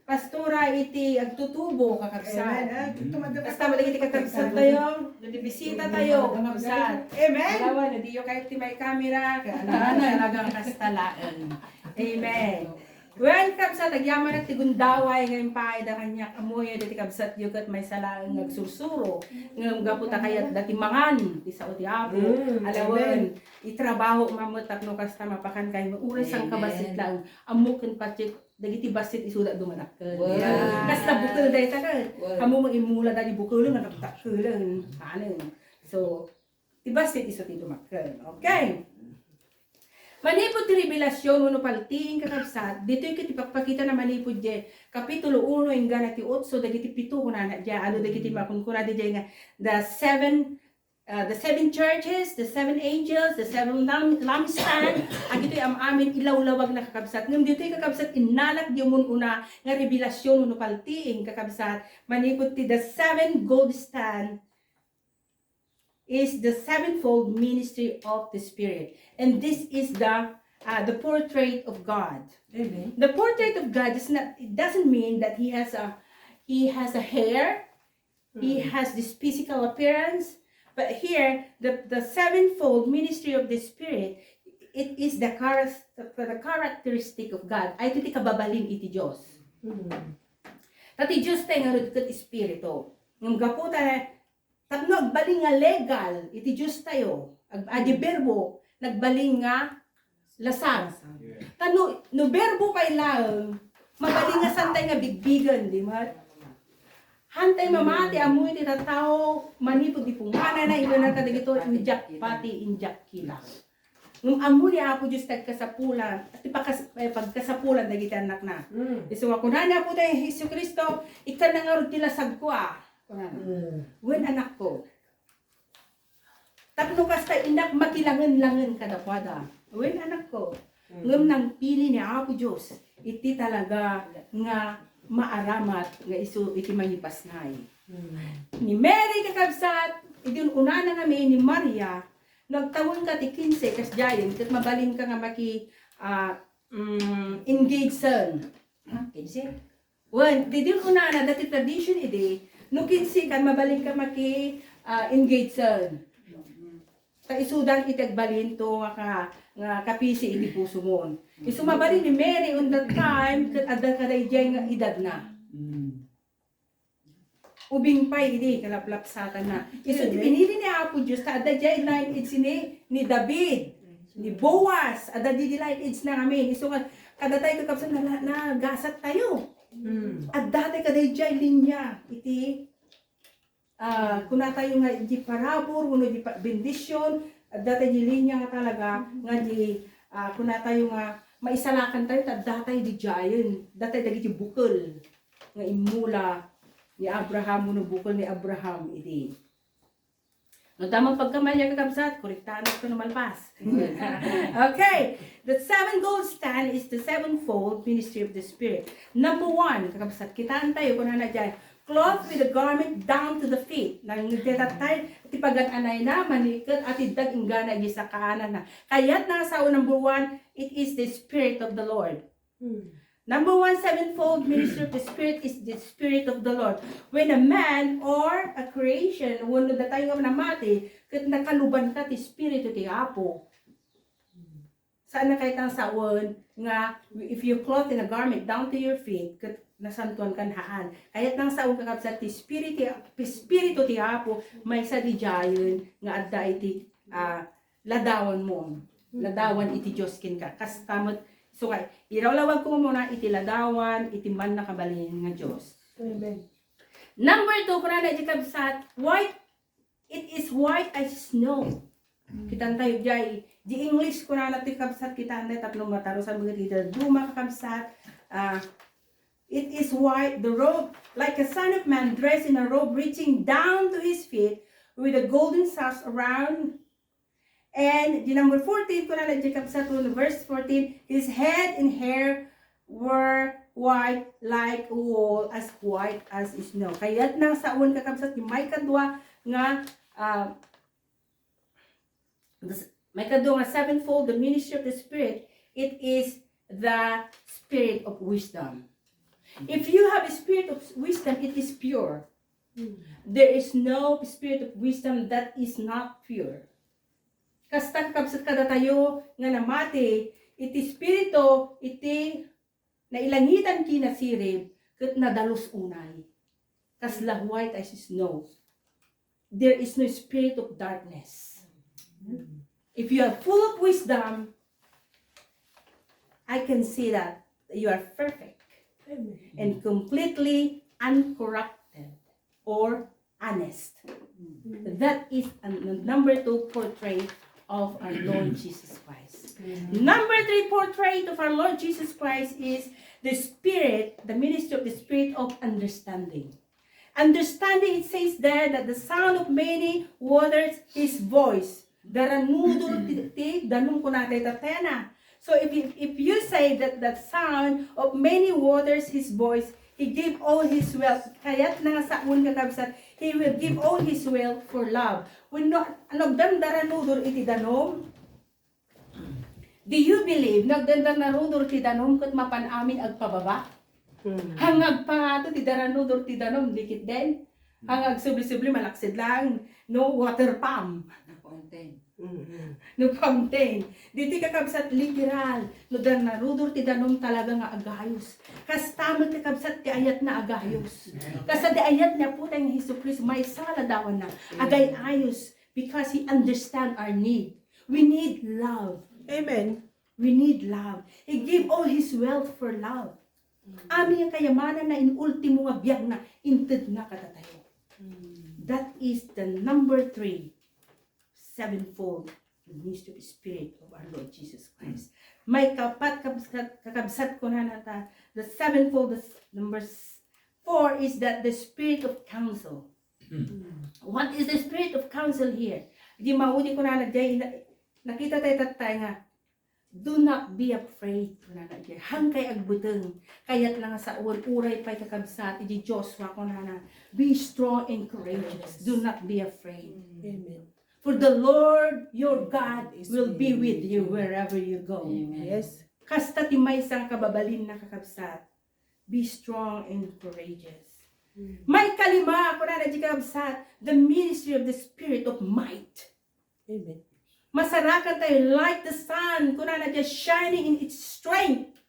Pastora iti agtutubo, kakabsat. Amen. Ah, tumadto ka. Basta, mali iti kakabsat tayo, nabibisita tayo, kakabsat. Amen. Alawan, no diyo kayo ti may camera, kaya na, talagang kasta laeng. Amen. Wen, kabsat, agyamanak ti gundaway nga impaayda kaniak. Ammoyo dagiti kabsatyo ket maysa laeng nga agsursuro. Ngem gapu ta kayatda ti mangan ti sao ti Apo. Mm, alawen, amen. Itrabaho man met tapno kasta mapakan kayo. Uray sangkabassit laeng. Ammok ken patiek, dagiti bassit isuda dumadakkel. Wow. Kasla bukel dayta ket. Wow. Ammom nga immula dagiti bukel nga dakdakkel. Anen. So, ti bassit isu ti dumadakkel. Okay. Manipud ti Revelation wenno paltiing, kakabsat, ditoy ket ipakpakitana manipud diay kapitulo uno inggana ti otso, dagiti pito kunana diay, adu dagiti makunkuna diay nga the seven, uh, the seven churches, the seven angels, the seven lamb-, lampstand, agitoy am-amin ilawlawagna, kakabsat. Ngem ditoy, kakabsat, innalak diay umun-una nga Revelation wenno paltiing, kakabsat, manipud ti the seven gold stand, is the sevenfold ministry of the Spirit. And this is the, uh, the portrait of God. Amen. The portrait of God is not, it doesn't mean that he has a, he has a hair, he Mm. has this physical appearance, but here, the, the sevenfold ministry of the Spirit, it is the charas-, the, the characteristic of God. Ay, ito ti kababalin iti Dios. Mm. Ta ti Dios tayo nga rud ket Espiritu. Ngem gapu ta tapno agbalin nga legal iti Diostayo, ag-, a, di berbo, nagbalin nga lasag. Yes. Ta no, no berbo pay laeng, mabalin nga santay nga bigbigen, di met? Hantay mamati, ammo iti tattao, manipud di punganana, ibanan kadagito, injak pati, injak kita. Ngem ammo ni Apo Dios ti agkasapulan, ti pagkas-, eh, pagkasapulan dagiti annakna. Mm. Isu nga kuna ni Apo tayo Jesu-Cristo, "Ikkanna ngarud ti lasagko, a." Kunana. Mm. Wen, anakko. Tapno kasta, innak, makilangen-langen kadakuada. Wen, anakko. Mm. Ngem nangpili ni Apo Dios iti talaga nga maaramat nga isu iti mangipasngay. Mm. Ni Mary, kakabsat, idi un-unana ngamin ni Maria, no agtawenka ti kinse, kasdiayen, ket mabalinka nga maki-, ah, mm, engagesen. Ah, kinse? Wen, di, di un-unana, dati tradition idi, no kinsekan, mabalinka maki-, ah, engagesen. Ta isudan iti agbalinto nga ka-, nga kapisi iti pusomon. Isu mabalin ni Mary on that time, ket adda kadaydiay nga edadna. Mm. Ubing pay idi kalaplapsatanna. Isu ti pinili ni Apo Dios, ta adda diay lineage ni, ni David, ni Boaz, adda diay lineage na ngamin. Isu nga, kadatayo, kakabsat, na, na, nagasat tayo. Mm. Adda tayo kadaydiay linya iti, ah, kuna tayo nga di parabur, wenno di pa-, bendision, adda tayo di linya nga talaga, nga di, ah, kuna tayo nga maisalakan tayo, ta adda tayo di diayen, adda tayo dagiti bukel nga immula ni Abraham, wenno bukel ni Abraham idi. No, tamang pagkamali, kakabsat, korektahan ko no malpas. Okay. The seven gold stand is the sevenfold ministry of the Spirit. Number one, kakabsat, kitaan tayo, kunana diay, clothed with a garment down to the feet. Nangngegdeta tayo, ti pagan-anayna, maniket, atiddeg inggana iti sakaananna. Kayatna nga sao, number one, it is the Spirit of the Lord. Hmm. Number one, sevenfold ministry of the Spirit is the Spirit of the Lord. When a man or a creation, wenno datayo nga namati, ket nakaluban ka ti Espiritu ti Apo. Saan na kayat nga sawen nga if you clothe in a garment down to your feet, ket nasantuan kan haan. Kayat nga sawen, kakabsat, ti Espiritu, Espiritu ti Apo, maysa didiayen nga adda iti, ah, ladawan mo. Ladawan iti Dios kenka. Kasta met, isu nga, irawlawag ko muna iti ladawan iti mannakabalin nga Dios. Amen. Number two, kunana iti kabsat, white, it is white as snow. Kitan tayo diay, di English kunana ti kabsat, kitan tayo tapno matarusan mo iti dadduma, kakabsat. Ah, it is white, the robe, like a son of man dressed in a robe reaching down to his feet, with a golden sash around. And the number fourteen, kunana iti kabsat, verse fourteen, his head and hair were white like wool, as white as snow. Kayat nga sawen, kakabsat, ti maikadua nga, ah, the s-, maikadua nga sevenfold, the ministry of the Spirit, it is the spirit of wisdom. If you have a spirit of wisdom, it is pure. There is no spirit of wisdom that is not pure. Kasta, kakabsat, kadatayo nga namati, iti espiritu, iti nailangitan kinasirib, ket nadalus unay. Kasla white as snow. There is no spirit of darkness. If you are full of wisdom, I can see that you are perfect and completely uncorrupted or honest. That is an, number two portrait of our Lord Jesus Christ. Number three portrait of our Lord Jesus Christ is the Spirit, the ministry of the Spirit of understanding. Understanding, it says there that the sound of many waters his voice. Daranudor ti, ti danum kuna dayta tena. So if you, if you say that that sound of many waters his voice, he gave all his wealth. Kayatna nga saon, kakabsat, he will give all his wealth for love. Wenno, no agdan daranudor iti danum, do you believe no agdan daranudor ti danum ket mapan amin agpababa? Hangagpangato ti daranudor ti danum, di ketdin? Ang agsubli-subli, malaksid lang, no water pump. No fountain. No fountain. Ditoy, kakabsat, literal. No daranudor ti danum, talaga nga agayos. Kasta met, kakabsat, ti ayatna agayos. Kasta ti ayat ni Apotayo nga Jesu-Cristo, maysa nga ladawanna, agay-ayos, because he understand our need. We need love. Amen. We need love. He gave all his wealth for love. Amin nga kayamananna, in ultimo nga biagna, intedna kadatayo. That is the number three, sevenfold ministry of Spirit of our Lord Jesus Christ. Maikapat, kabsat, kakabsat, kunana ta, the sevenfold, the s-, number s-, four is that the spirit of counsel. What is the spirit of counsel here? Di maudi, kunana diay, na-, nakita tayo tattay nga, "Do not be afraid," kunana diay. Hangkay agbuteng. Kayatna nga saon, uray pay, kakabsat, iti Joshua, kunana, "Be strong and courageous. Do not be afraid." Amen. "For the Lord your God will be with you wherever you go." Amen. Yes. Kasta ti maysa nga kababalinna, kakabsat. Be strong and courageous. Maikalima, kunana diay, kakabsat, the ministry of the spirit of might. Amen. Masarakan tayo like the sun, kunana diay, shining in its strength.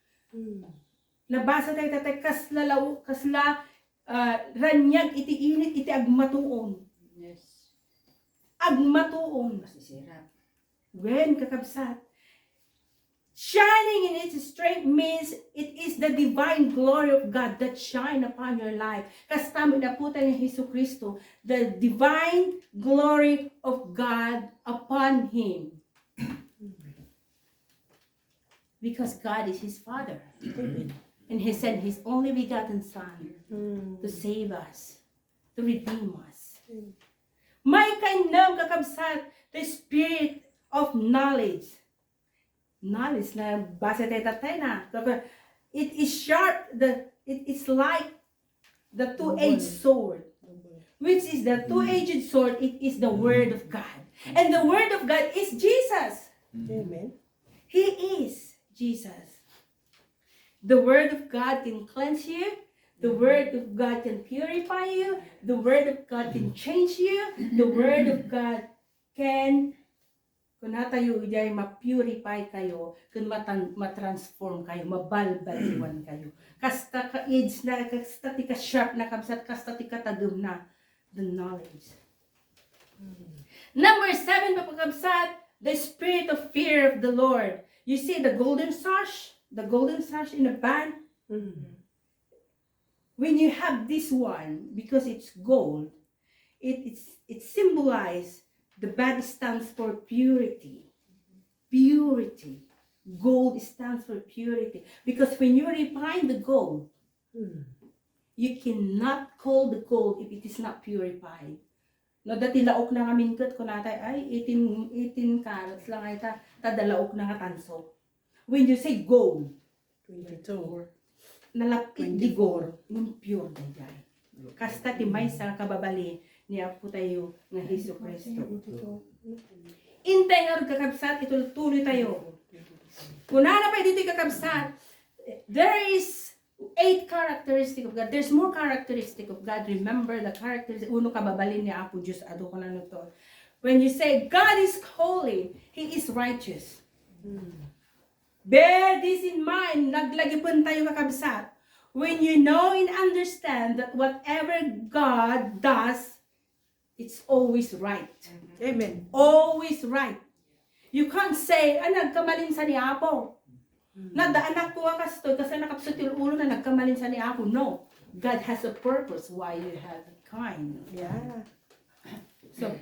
Nabasa tayo, tattay, kasla lau-, kasla, ah, raniag iti init iti agmatuon. Yes. Agmatuon. Masisirap. Wen, kakabsat, shining in its strength means it is the divine glory of God that shine upon your life. Kasta met ni Apotayo nga Jesu-Cristo, the divine glory of God upon him. Because God is his Father. And he sent his only begotten Son to save us, to redeem us. Maikainnem, kakabsat, the spirit of knowledge. Knowledge, nabasa tayo tattay na. It is sharp, the, it is like the two-edged sword. Which is the two-edged sword? It is the word of God. And the word of God is Jesus. Amen. He is Jesus. The word of God can cleanse you. The word of God can purify you. The word of God can change you. The word of God can, kunatayo, idiay ma-purify kayo, ken matan-, ma-transform kayo, mabalbaliwan kayo. Kasta ka-edge na, kasta ti ka-sharp na, kabsat, kasta ti katadem na, the knowledge. Number seven, kakabsat, the spirit of fear of the Lord. You see the golden sash, the golden sash in the band? When you have this one, because it's gold, it, it's, it symbolizes the band stands for purity. Purity. Gold stands for purity. Because when you refine the gold, you cannot call the gold if it is not purified. No, dati laok na nga mingket, kunatay, ay, eighteen, eighteen carats lang ay ta, ta da laok na nga tanso. When you say gold, twenty-two. Nalapit di gold, impure daydiay. Kasta ti maysa nga kababalin ni Apo tayo nga Jesu-Cristo. Intay ngarud, kakabsat, itultuloy tayo. Kunana pay ditoy, kakabsat, there is eight characteristic of God. There's more characteristic of God. Remember the characteristic. Uno, kababalin ni Apo Dios, adu kunana to. When you say, "God is holy, He is righteous." Bear this in mind, laglagipen tayo, kakabsat. When you know and understand that whatever God does, it's always right. Amen. Always right. You can't say, "Ah, nagkamalin sa ni Apo." Nadda anakko nga kastoy, kasla nakapsut ti ul-ulo na nagkamalin sa ni Apo. No. God has a purpose why you have it kind. Yeah. So,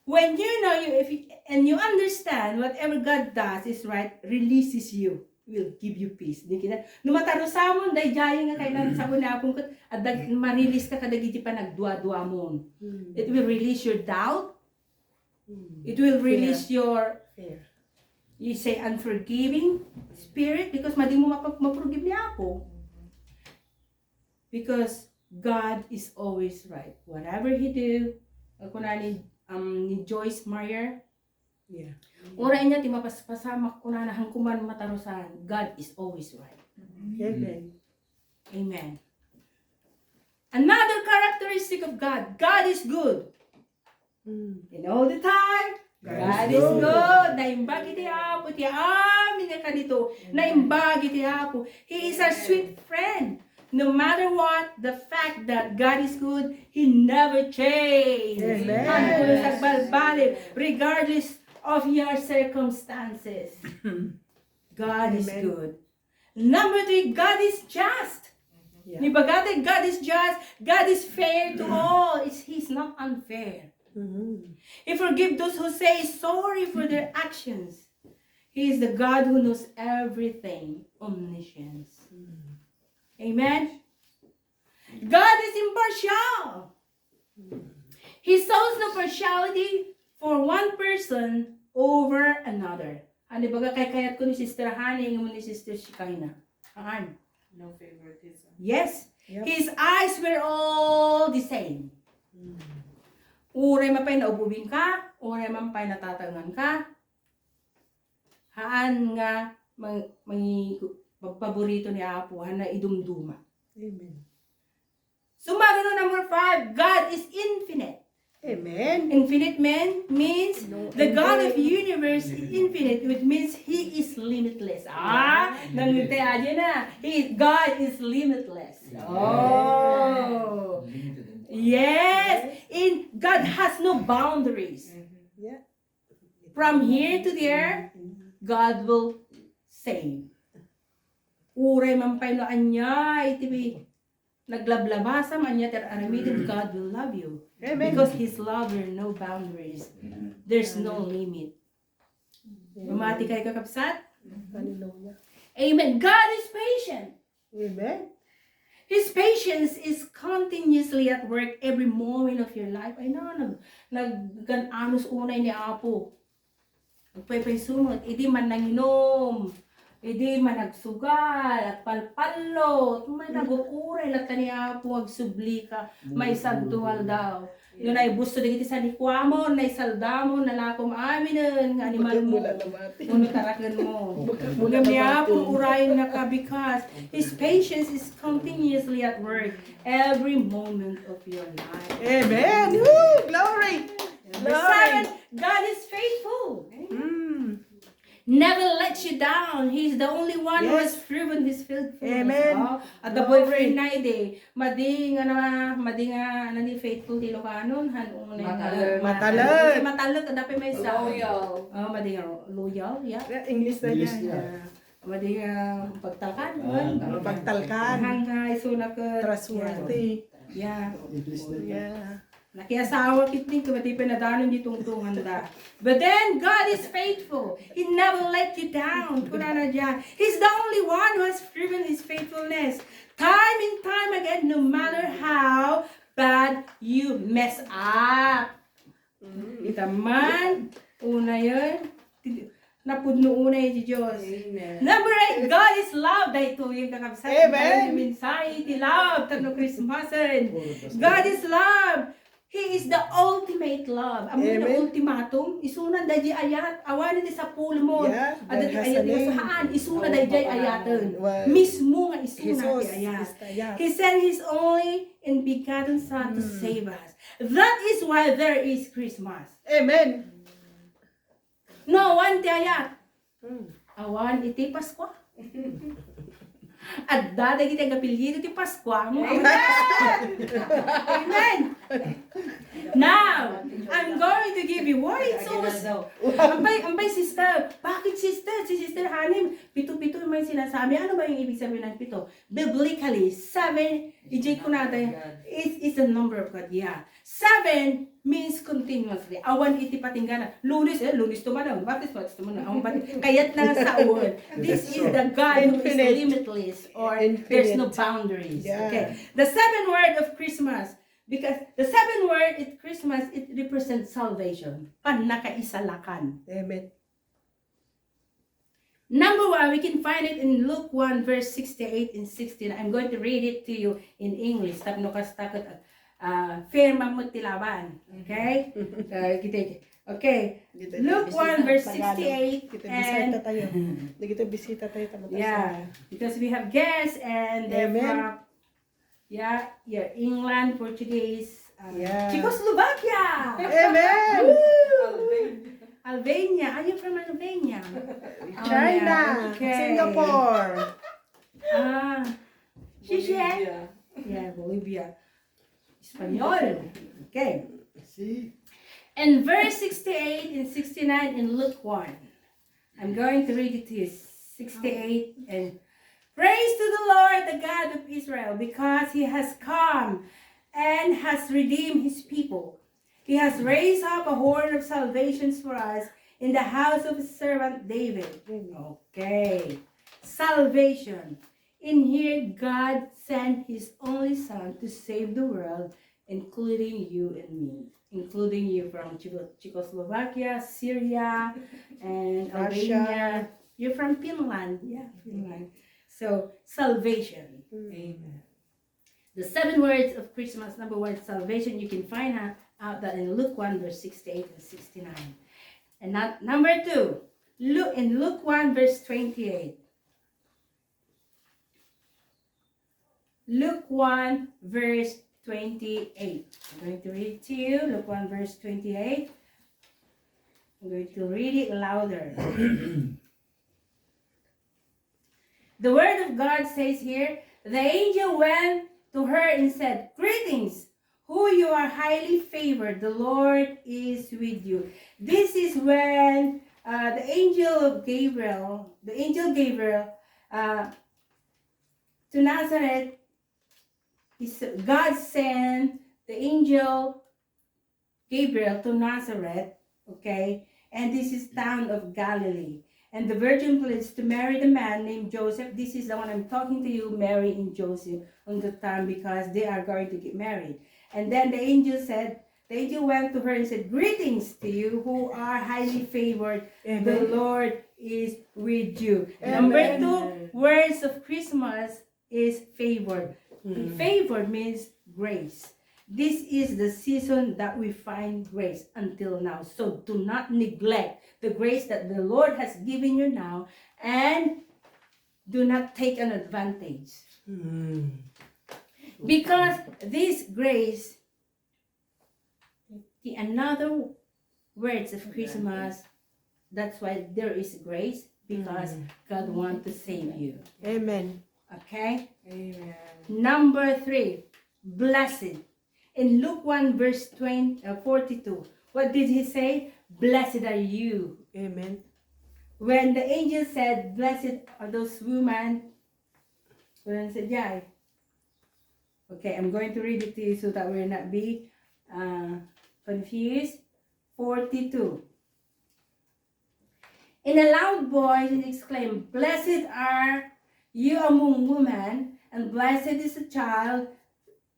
when you know you, if you, and you understand whatever God does is right, releases you, will give you peace. Di kita, no matarusamon, daydiay nga kailan sa una akong kat, at dag-, ma-release ka kadagiti panagdua-duamon. It will release your doubt. It will release your, you say, unforgiving spirit because madi mo mapag-, ma-forgive ni Apo. Because God is always right. Whatever He do, kuna ni, um, ni Joyce Meyer, yeah. Uray niya ti mapaspasamak kunana, hankuman matarusan, God is always right. Amen. Amen. Another characteristic of God, God is good. In all the time, God is good. Naimbag iti Apo ti amin nga kanito. Naimbag iti Apo. He is our sweet friend. No matter what, the fact that God is good, He never changes. Amen. Apo nagbalbaliw, regardless of your circumstances. God is good. Number three, God is just. Yeah. Ni bagate, God is just. God is fair to all. It's, He's not unfair. He forgive those who say sorry for their actions. He is the God who knows everything, omniscience. Amen. God is impartial. He shows no partiality for one person over another. Ano baga kay kayat ko ni Sister Honey, yung ni Sister Shekinah? Haan. No favoritism. Yes. Yep. His eyes were all the same. Uray man pay naububing ka, uray man pay natatangan ka, haan nga mang-, mangi-, paborito ni Apo, haan nga idumduma. Amen. Sumagano number five, God is infinite. Amen. Infinite man means the God of universe is infinite, which means He is limitless. Ah, nangiti aja na. He, God is limitless. Oh. Yes. In, God has no boundaries. Yeah. From here to there, God will save. Uray man pay no ania iti naglablabasam, ania ti ar-aramidem, God will love you. Amen. Because His love there are no boundaries. There's no limit. Mamati kayo, kakabsat? Hallelujah. Amen. God is patient. Amen. His patience is continuously at work every moment of your life. Ay na, nag, naggan-anos unay ni Apo. Agpaypaysungot, idi man nanginom, idi man nagsugal, agpalpallo, may nagukuray latta ni Apo, agsubli ka, maisanto aldaw. No naibusto dagiti sanikuamon, naisaldamon, nalakom aminen nga animalmo. Uno tarakenmo. Ngem ni Apo, urayen naka because His patience is continuously at work every moment of your life. Amen. Woo! Glory! Number seven, God is faithful. Never lets you down. He is the only one who has proven His faithfulness. Amen. Oh, at the boyfriend na idi, madi nga na, madi nga, ano ni, faithful ti Ilokanon, han unay nga matalek. Matalek. Matalek, dapat may isa. Loyal. Oh, madi nga, loyal, yeah. English na yan. Madi nga pagtalkan, ah, pagtalkan. Hang, ah, isuna ket trustworthy. Yeah. English na yan. Nakiasawa ketdi, ket madi pay nadanon di tungtunganda. But then, God is faithful. He never let you down. Kunana dia, He's the only one who has proven His faithfulness. Time and time again, no matter how bad you mess up. Ita man, unayen, napudno unay ti Dios. Amen. Number eight, God is love. Daytoy, kakabsat, amen, mensahe ti love, tapno Christmasen. God is love. He is the ultimate love. Ammom no ultimatum, isuna daydi ayat, awan ti sapulmo. Yeah, adda ti ayat nga saan, isuna daydi ayaten. Mismo nga isuna ti ayat. He sent His only and begotten Son to save us. That is why there is Christmas. Amen. No, awan ti ayat. Awan iti Paskua. Adda dagiti agapelyido ti Paskua. Amen. Amen. Now, I'm going to give you, why it's so, ampay, ampay, sister. Bakit, sister? Si Sister Hanim, pito sinasabi, ano ba yung ibig sabihin ng pito? Biblically, seven, ijay ko natin, is, is the number of God. Yeah. Seven means continuously. Awan iti patinggana. Lunes, eh, Lunes to man, oh. Martes, Martes to man, oh. Awan pati, kayat na nga saon. This is the God who is limitless or there's no boundaries. Yeah. Okay. The seven word of Christmas. Because the seven word at Christmas, it represents salvation. Pannakaisalakan. Amen. Number one, we can find it in Luke one, verse sixty-eight and sixty-nine. I'm going to read it to you in English. Tapno kas takot, ah, fair mamut ti laban. Okay? Uh, kita, okay. Luke one, verse sixty-eight. Kita bisita tayo. Dagito bisita tayo, tamatasa. Yeah, because we have guests and they're from, yeah, yeah, England, Portuguese, uh, Czechoslovakia. Amen. Woo! Albania. Are you from Albania? China. Oh, yeah. Okay. Singapore. Ah, Seychelles? Bolivia. Yeah, Bolivia. Espanyol. Okay. See? In verse sixty-eight and sixty-nine in Luke one. I'm going to read it to you. Sixty-eight and praise to the Lord, the God of Israel, because he has come and has redeemed his people. He has raised up a horn of salvation for us in the house of his servant David. Amen. Okay. Salvation. In here, God sent his only son to save the world, including you and me, including you from Czech-, Czechoslovakia, Syria, and Russia. Albania. You're from Finland. Yeah, Finland. So, salvation. Mm. Amen. The seven words of Christmas, number one, salvation. You can find out, out that in Luke one, verse sixty-eight and sixty-nine. And not, number two, Lu-, in Luke one, verse twenty-eight. Luke one, verse twenty-eight. I'm going to read it to you. Luke one, verse twenty-eight. I'm going to read it louder. The word of God says here, the angel went to her and said, "Greetings, who you are highly favored, the Lord is with you." This is when, uh, the angel of Gabriel, the angel Gabriel, uh, to Nazareth, is, God sent the angel Gabriel to Nazareth, okay? And this is town of Galilee. And the virgin pledged to marry the man named Joseph. This is the one I'm talking to you, Mary and Joseph, on the time, because they are going to get married. And then the angel said, the angel went to her and said, "Greetings to you who are highly favored. Amen. The Lord is with you." Amen. Number two, words of Christmas is favor. Mm. Favor means grace. This is the season that we find grace until now. So do not neglect the grace that the Lord has given you now, and do not take an advantage. Mm. Because this grace, the another words of Christmas, that's why there is grace, because, mm, God want to save you. Amen. Okay? Amen. Number three, blessed. In Luke one, verse twenty, uh, forty-two, what did he say? "Blessed are you." Amen. When the angel said, "Blessed are those women," what did he say? Okay, I'm going to read it to you so that we'll not be, uh, confused. Forty-two. In a loud voice, he exclaimed, "Blessed are you among women, and blessed is the child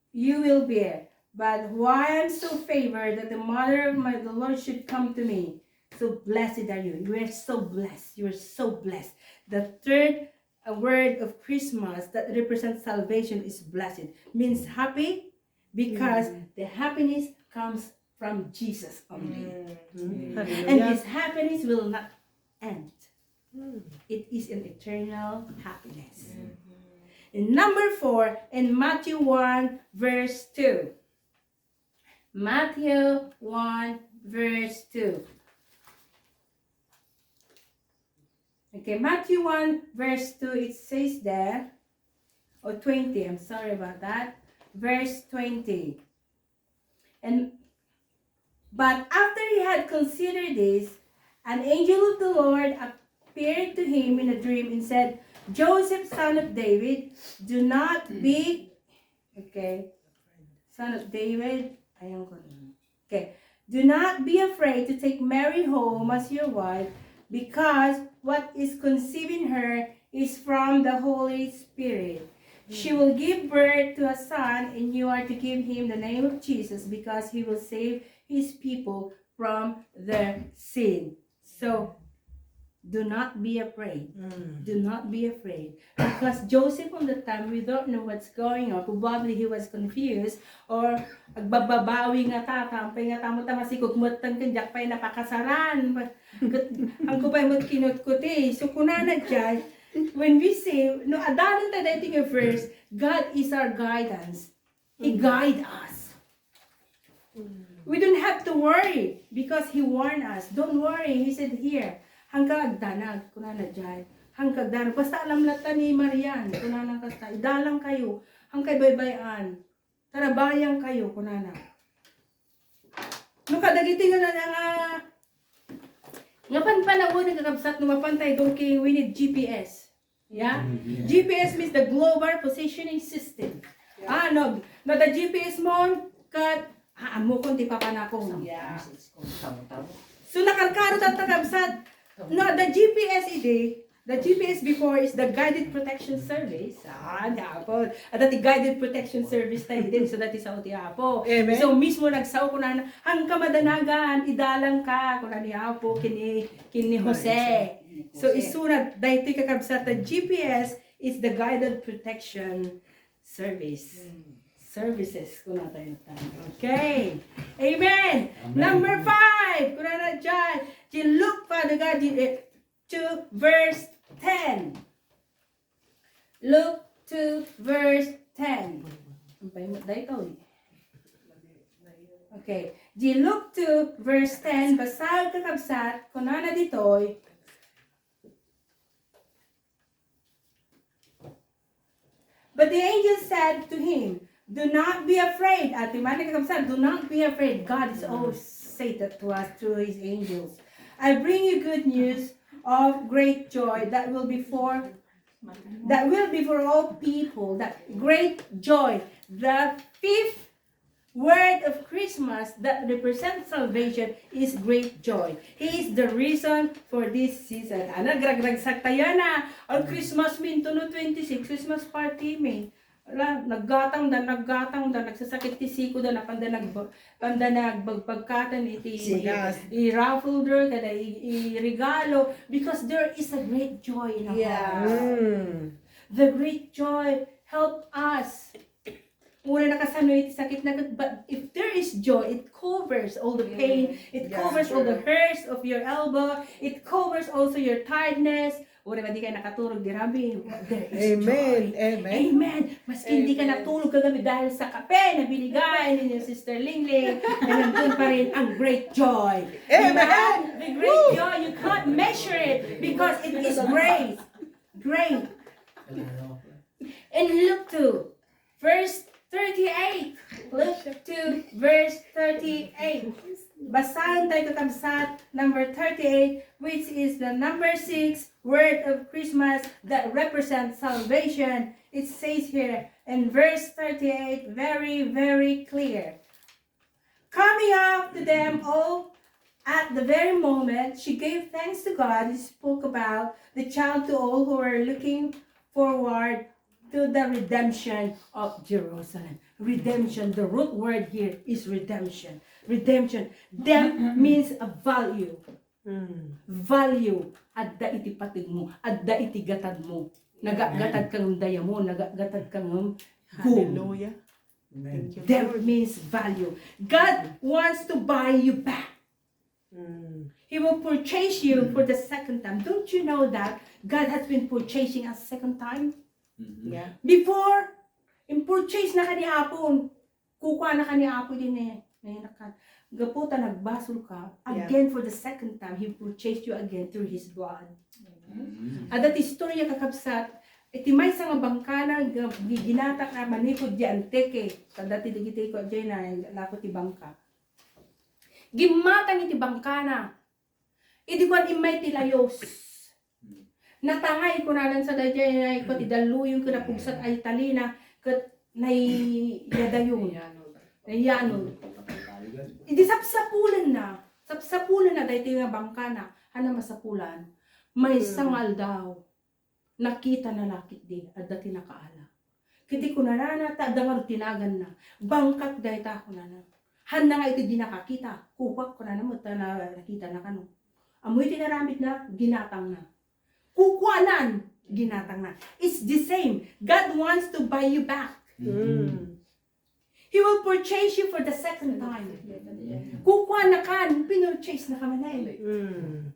you will bear. But why I'm so favored that the mother of my, the Lord should come to me. So blessed are you." You are so blessed. You are so blessed. The third, a word of Christmas that represents salvation is blessed. Means happy, because, mm, the happiness comes from Jesus only. Mm. Mm. And, hallelujah, this happiness will not end. Mm. It is an eternal happiness. Mm-hmm. In number four, in Matthew one, verse two. Matthew one, verse two. Okay, Matthew one, verse two, it says there, or twenty, I'm sorry about that. Verse twenty. And, but after he had considered this, an angel of the Lord appeared to him in a dream and said, Joseph, son of David, do not be, okay, son of David, ayan ko na. Okay, do not be afraid to take Mary home as your wife, because what is conceived in her is from the Holy Spirit. She will give birth to a son, and you are to give him the name of Jesus, because he will save his people from their sin. So, do not be afraid. Mm. Do not be afraid. Because Joseph on the time, we don't know what's going on. Probably he was confused or agbababawi nga tata, ampay nga tamo ta masikog met tan ken diak pay napakasaran. Ket angko pay met kinutkuti. So, kunana diay, when we say, no, adalan ta daytoy nga verse, God is our guidance. He guide us. We don't have to worry because He warned us. Don't worry, He said here. Hangka agdanag, kunana diay. Hangka agdanag. Basta alam latta ni Marian, kunana kasta, idalan kayo. Hangka ibaybay-an. Tarabayan kayo, kunana. No, kadagiti nga, nga, nga, nga panpanawen, kakabsat, no, mapantay, donkey, we need G P S. Yeah? G P S means the Global Positioning System. Ah, no, no, the G P S mo, kat, ah, amo kon ti papanakong. Yeah. So, nakarkaro ta, kakabsat, no, the G P S idi, the G P S before is the Guided Protection Service. Ah, di apo. At the Guided Protection Service tayo din, so that is how ti apo. Amen. So, mismo nagsao ko na, hangka madanagan, idalan ka, kuna ni apo, kini, kini Jose. So, isuna, daytoy kakabsat, the G P S is the Guided Protection Service. Services, kuna tayo tayo. Okay. Amen. Amen. Number five, kuna na diay. Di Luke, Father God, di, eh, to verse ten. Luke two verse ten. Ampay met daytoy. Okay. Di Luke two verse ten, basa, kakabsat, kunana ditoy. But the angel said to him, "Do not be afraid." Ati man, kakabsat, "Do not be afraid." God is always say that to us through His angels. "I bring you good news of great joy that will be for, that will be for all people." That great joy. The fifth word of Christmas that represents salvation is great joy. He is the reason for this season. Ah, nagragragsak tayo na. Ang Christmas mi, intono twenty-six, Christmas party mi. Ala, naggatangda, naggatangda, nagsasakit ti sikoda, napanda nag-, panda nagbagpagkatan iti, Sigas. I-raffle draw, kada i-, i-regalo, because there is a great joy in our Yeah. hearts. Mm. The great joy help us. Mura nakasano iti sakit na, but if there is joy, it covers all the pain, it Yeah, covers all the true. hurts of your elbow, it covers also your tiredness. Ura ba di kayo nakaturog, di rabi? There is Amen. joy. Amen. Amen. Maski hindi ka Amen. Natulog kagabi dahil sa kape na binigay ninyo, Sister Lingling, na nandun pa rin ang great joy. Amen. Diba? The great joy, you can't measure it because it is great. Great. And Luke two, verse thirty-eight. Luke two, verse thirty-eight. Basahan tayo, kakabsat, number thirty-eight, which is the number six word of Christmas that represents salvation. It says here in verse thirty-eight, very, very clear. Coming up to them all at the very moment, she gave thanks to God and spoke about the child to all who were looking forward to the redemption of Jerusalem. Redemption, the root word here is redemption. Redemption. Dem means a value. Mm. Value. Adda iti pateg mo. Adda iti gatad mo. Nagagatad ka ngem diamond. Nagagatad ka ngem gold. Hallelujah. Amen. Thank you, Dem Lord. means value. God wants to buy you back. Mm. He will purchase you for the second time. Don't you know that God has been purchasing us second time? Mhm. Yeah. Before, in-purchase na ka ni Apo. Kukua na ka ni Apo din eh. Ngayon na ka. Gapu ta nagbasol ka. Yeah. Again, for the second time, He purchased you again through His blood. Mhm. Adda ti istorya, kakabsat, iti maysa nga bangkana nga gi-, ginatang a manipud di Antique. Kada ti dagiti ko diay na, lako ti bangka. Gimmatang iti bangkana. Idi kuan, immay ti layos. Natangay, kunanan sa daydiay, naikot ti dalluyon, ket napugsat ay talina, ket naiyadayon. Naiyano. Idi sapsapulenna, sapsapulenna daytoy nga bangkana, haan a masapulan, maysa nga aldaw, nakitana la ketdi, adda ti nakaala. Ket idi kunana, ta adda ngarud ti naganna, bangkak dayta, kunana. Haanna nga iti dinaka kita, kukuak, kunana, met ta na-, nakitana kano. Ammoyo ti inaramidna, ginatangna. Kukuanan, ginatangna. It's the same. God wants to buy you back. Mm. He will purchase you for the second time. Kukuana kan, pinurchase na ka man eh. Mm.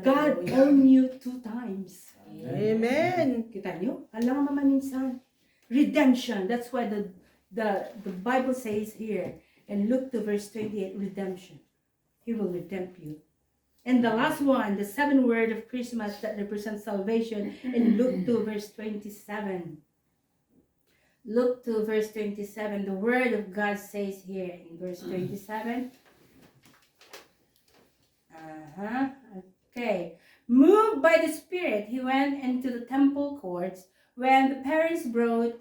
God own you two times. Amen. Kita nyo? Alam nga maminsan. Redemption. That's why the, the, the Bible says here in Luke two verse twenty-eight, redemption. He will redeem you. And the last one, the seventh word of Christmas that represents salvation in Luke two verse twenty-seven. Luke two verse twenty-seven, the word of God says here in verse twenty-seven. Uh-huh. Okay. Moved by the Spirit, he went into the temple courts. When the parents brought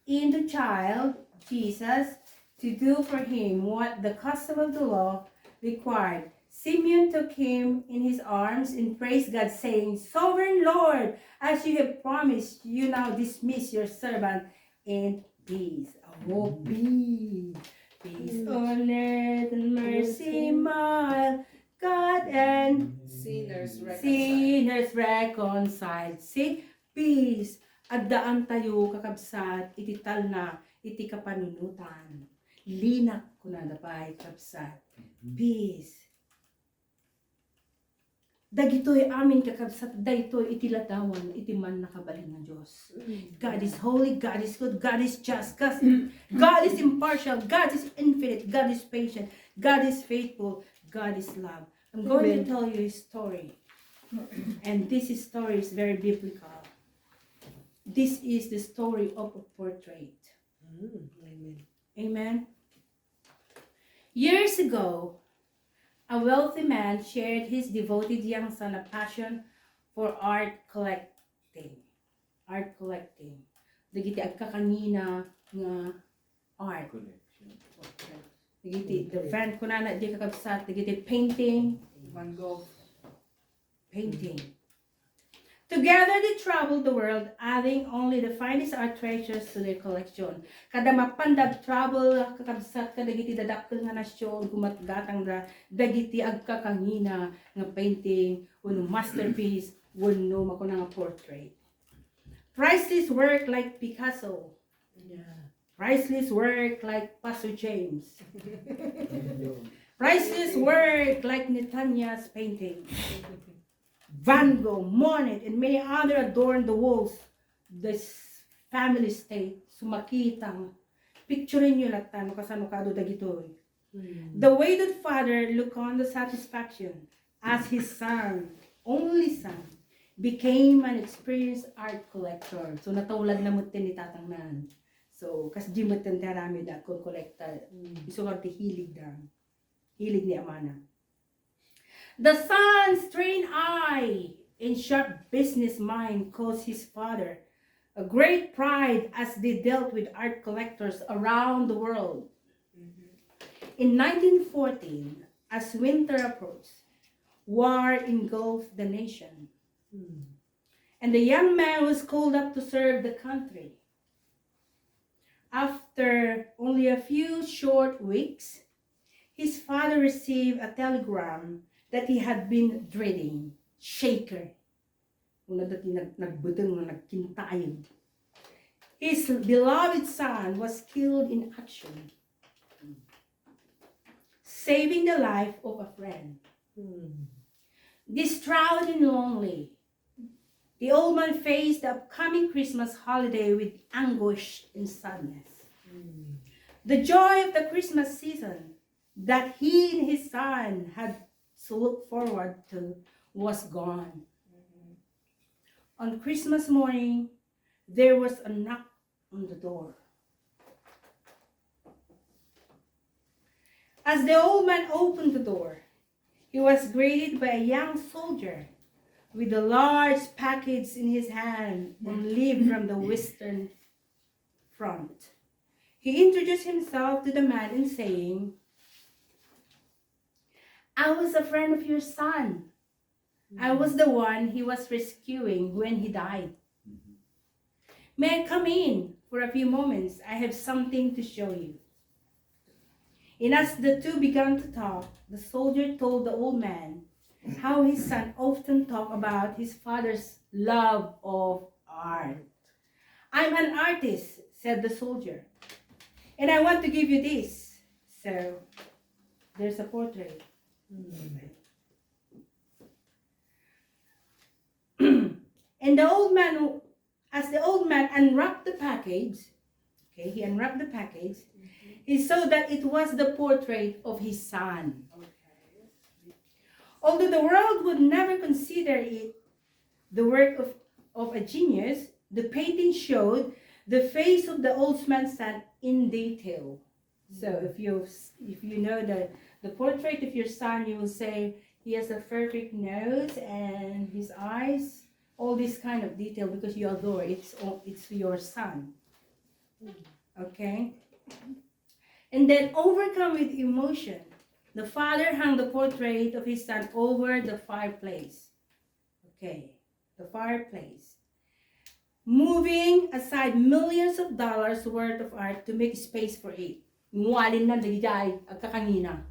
in the child, Jesus, to do for him what the custom of the law required, Simeon took him in his arms and praised God, saying, "Sovereign Lord, as you have promised, you now dismiss your servant in peace." Oh, peace. Peace on earth and mercy mild, God and sinners reconciled. Sinners reconciled. See? Peace. Addaantayo, kakabsat, iti talna, iti kapanunotan. Linak, kunada pay, kabsat. Peace. Dagitoy amin, kakabsat, daytoy iti ladawan iti mannakabalin nga Dios. God is holy, God is good, God is just, God, God is impartial, God is infinite, God is patient, God is faithful, God is love. I'm going to tell you a story. And this is, story is very biblical. This is the story of a portrait. Amen. Amen. Years ago, a wealthy man shared his devoted young son a passion for art collecting. Art collecting. Dagiti agkakangina nga art. Collection. Dagiti, the friend, kunana, di kakabsat, dagiti painting. Van Gogh. Painting. Together they traveled the world, adding only the finest art treasures to their collection. Kada mapanda travel, kakabsat, kadagiti dadakkel nga nasion, gumatgatangda dagiti agkakangina nga painting, wenno masterpiece, wenno makuna nga portrait. Priceless work like Picasso. Yeah. Priceless work like Pastor James. Priceless work like Netanya's painting. Van Gogh, Monet, and many other adorn the walls, the s-, family estate. Sumakita. Picture-inyo latta no kasano kadu dagitoy. The waited father looked on the satisfaction as his son, only son, became an experienced art collector. So, natawlad na metten ni tatangnan. So, kasdi metten ti aramid a agkolkolekta. Isu nga ti hilig da. Hilig ni amana. The son's trained eye and sharp business mind caused his father a great pride as they dealt with art collectors around the world. In nineteen fourteen, as winter approached, war engulfed the nation. And the young man was called up to serve the country. After only a few short weeks, his father received a telegram that he had been dreading. Shaker. Una dati nag-, nagbuteng nga nagkintayeg. His beloved son was killed in action, saving the life of a friend. Distraught and lonely, the old man faced the upcoming Christmas holiday with anguish and sadness. The joy of the Christmas season that he and his son had so looked forward to was gone. On Christmas morning, there was a knock on the door. As the old man opened the door, he was greeted by a young soldier, with a large package in his hand, and lived from the Western Front. He introduced himself to the man and saying, "I was a friend of your son. I was the one he was rescuing when he died. May I come in for a few moments? I have something to show you." And as the two began to talk, the soldier told the old man how his son often talked about his father's love of art. "I'm an artist," said the soldier, "and I want to give you this." So, there's a portrait. And the old man, as the old man unwrapped the package, okay, he unwrapped the package, he saw that it was the portrait of his son. Although the world would never consider it the work of, of a genius, the painting showed the face of the old man's son in detail. So if you, if you know the, the portrait of your son, you will say he has a perfect nose and his eyes, all this kind of detail, because you adore, it's all, it's your son. Okay? And then, overcome with emotion, the father hung the portrait of his son over the fireplace. Okay, the fireplace. Moving aside millions of dollars worth of art to make space for it. Ngwalin na dagijay agkakangina.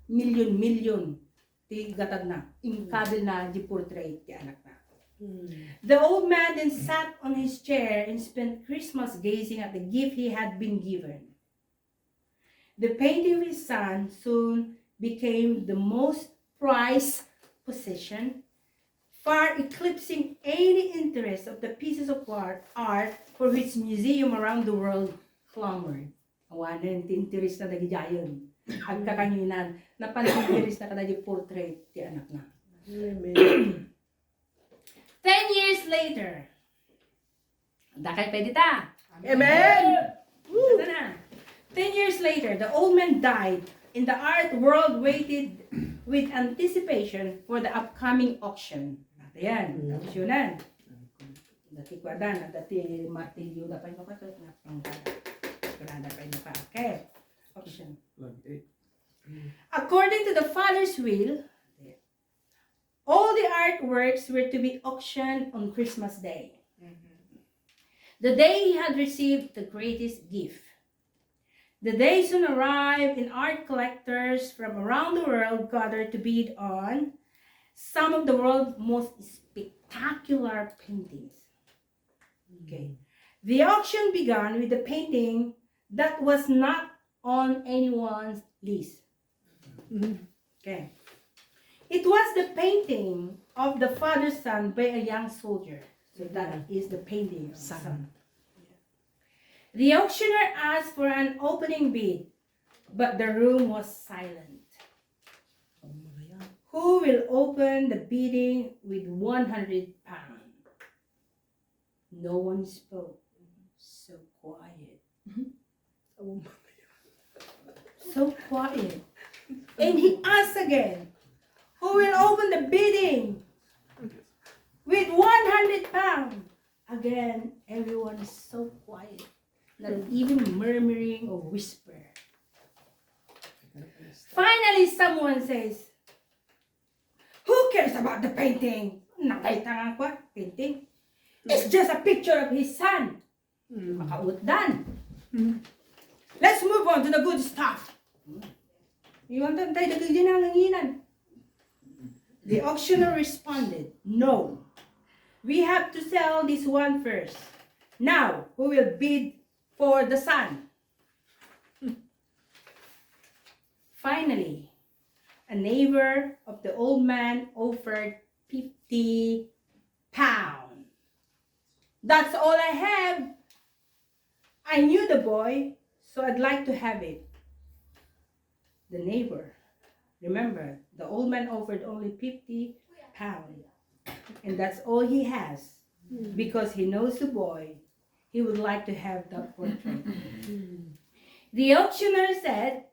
Milyon-milyon ti gatadna. Inkadilna di portrait ti anakna. The old man then sat on his chair and spent Christmas gazing at the gift he had been given. The painting of his son soon became the most prized possession, far eclipsing any interest of the pieces of art, art for which museum around the world clamored. Awanen ti interes na dagidiayen. Agkakanginan, napan ti interes na kadagiti portrait ti anakna. Amen. Ten years later, dakay pay dita. Amen. Ita na. Ten years later, the old man died, and the art world waited with anticipation for the upcoming auction. Ayan, auctionan. Dati kuadan, dati martilyo da pay no ka, na pangkada. Kurada pay no ka. Okay. Auction. According to the father's will, all the artworks were to be auctioned on Christmas Day, the day he had received the greatest gift. The day soon arrived, and art collectors from around the world gathered to bid on some of the world's most spectacular paintings. Okay. The auction began with the painting that was not on anyone's list. Okay. It was the painting of the father's son by a young soldier. So that is the painting of the son. The auctioneer asked for an opening bid, but the room was silent. Who will open the bidding with one hundred pounds? No one spoke. So quiet. So quiet. And he asked again, "Who will open the bidding with one hundred pounds?" Again, everyone is so quiet, not even murmuring or whisper. Finally, someone says, "Who cares about the painting?" Nakita nga kwa, painting. "It's just a picture of his son." Makautdan. "Let's move on to the good stuff." Iwan tayo dagiti nanganginan. The auctioneer responded, "No. We have to sell this one first. Now, who will bid for the son?" Finally, a neighbor of the old man offered fifty pounds. "That's all I have. I knew the boy, so I'd like to have it." The neighbor, remember, the old man offered only fifty pounds. And that's all he has, because he knows the boy. He would like to have that portrait. The auctioneer said,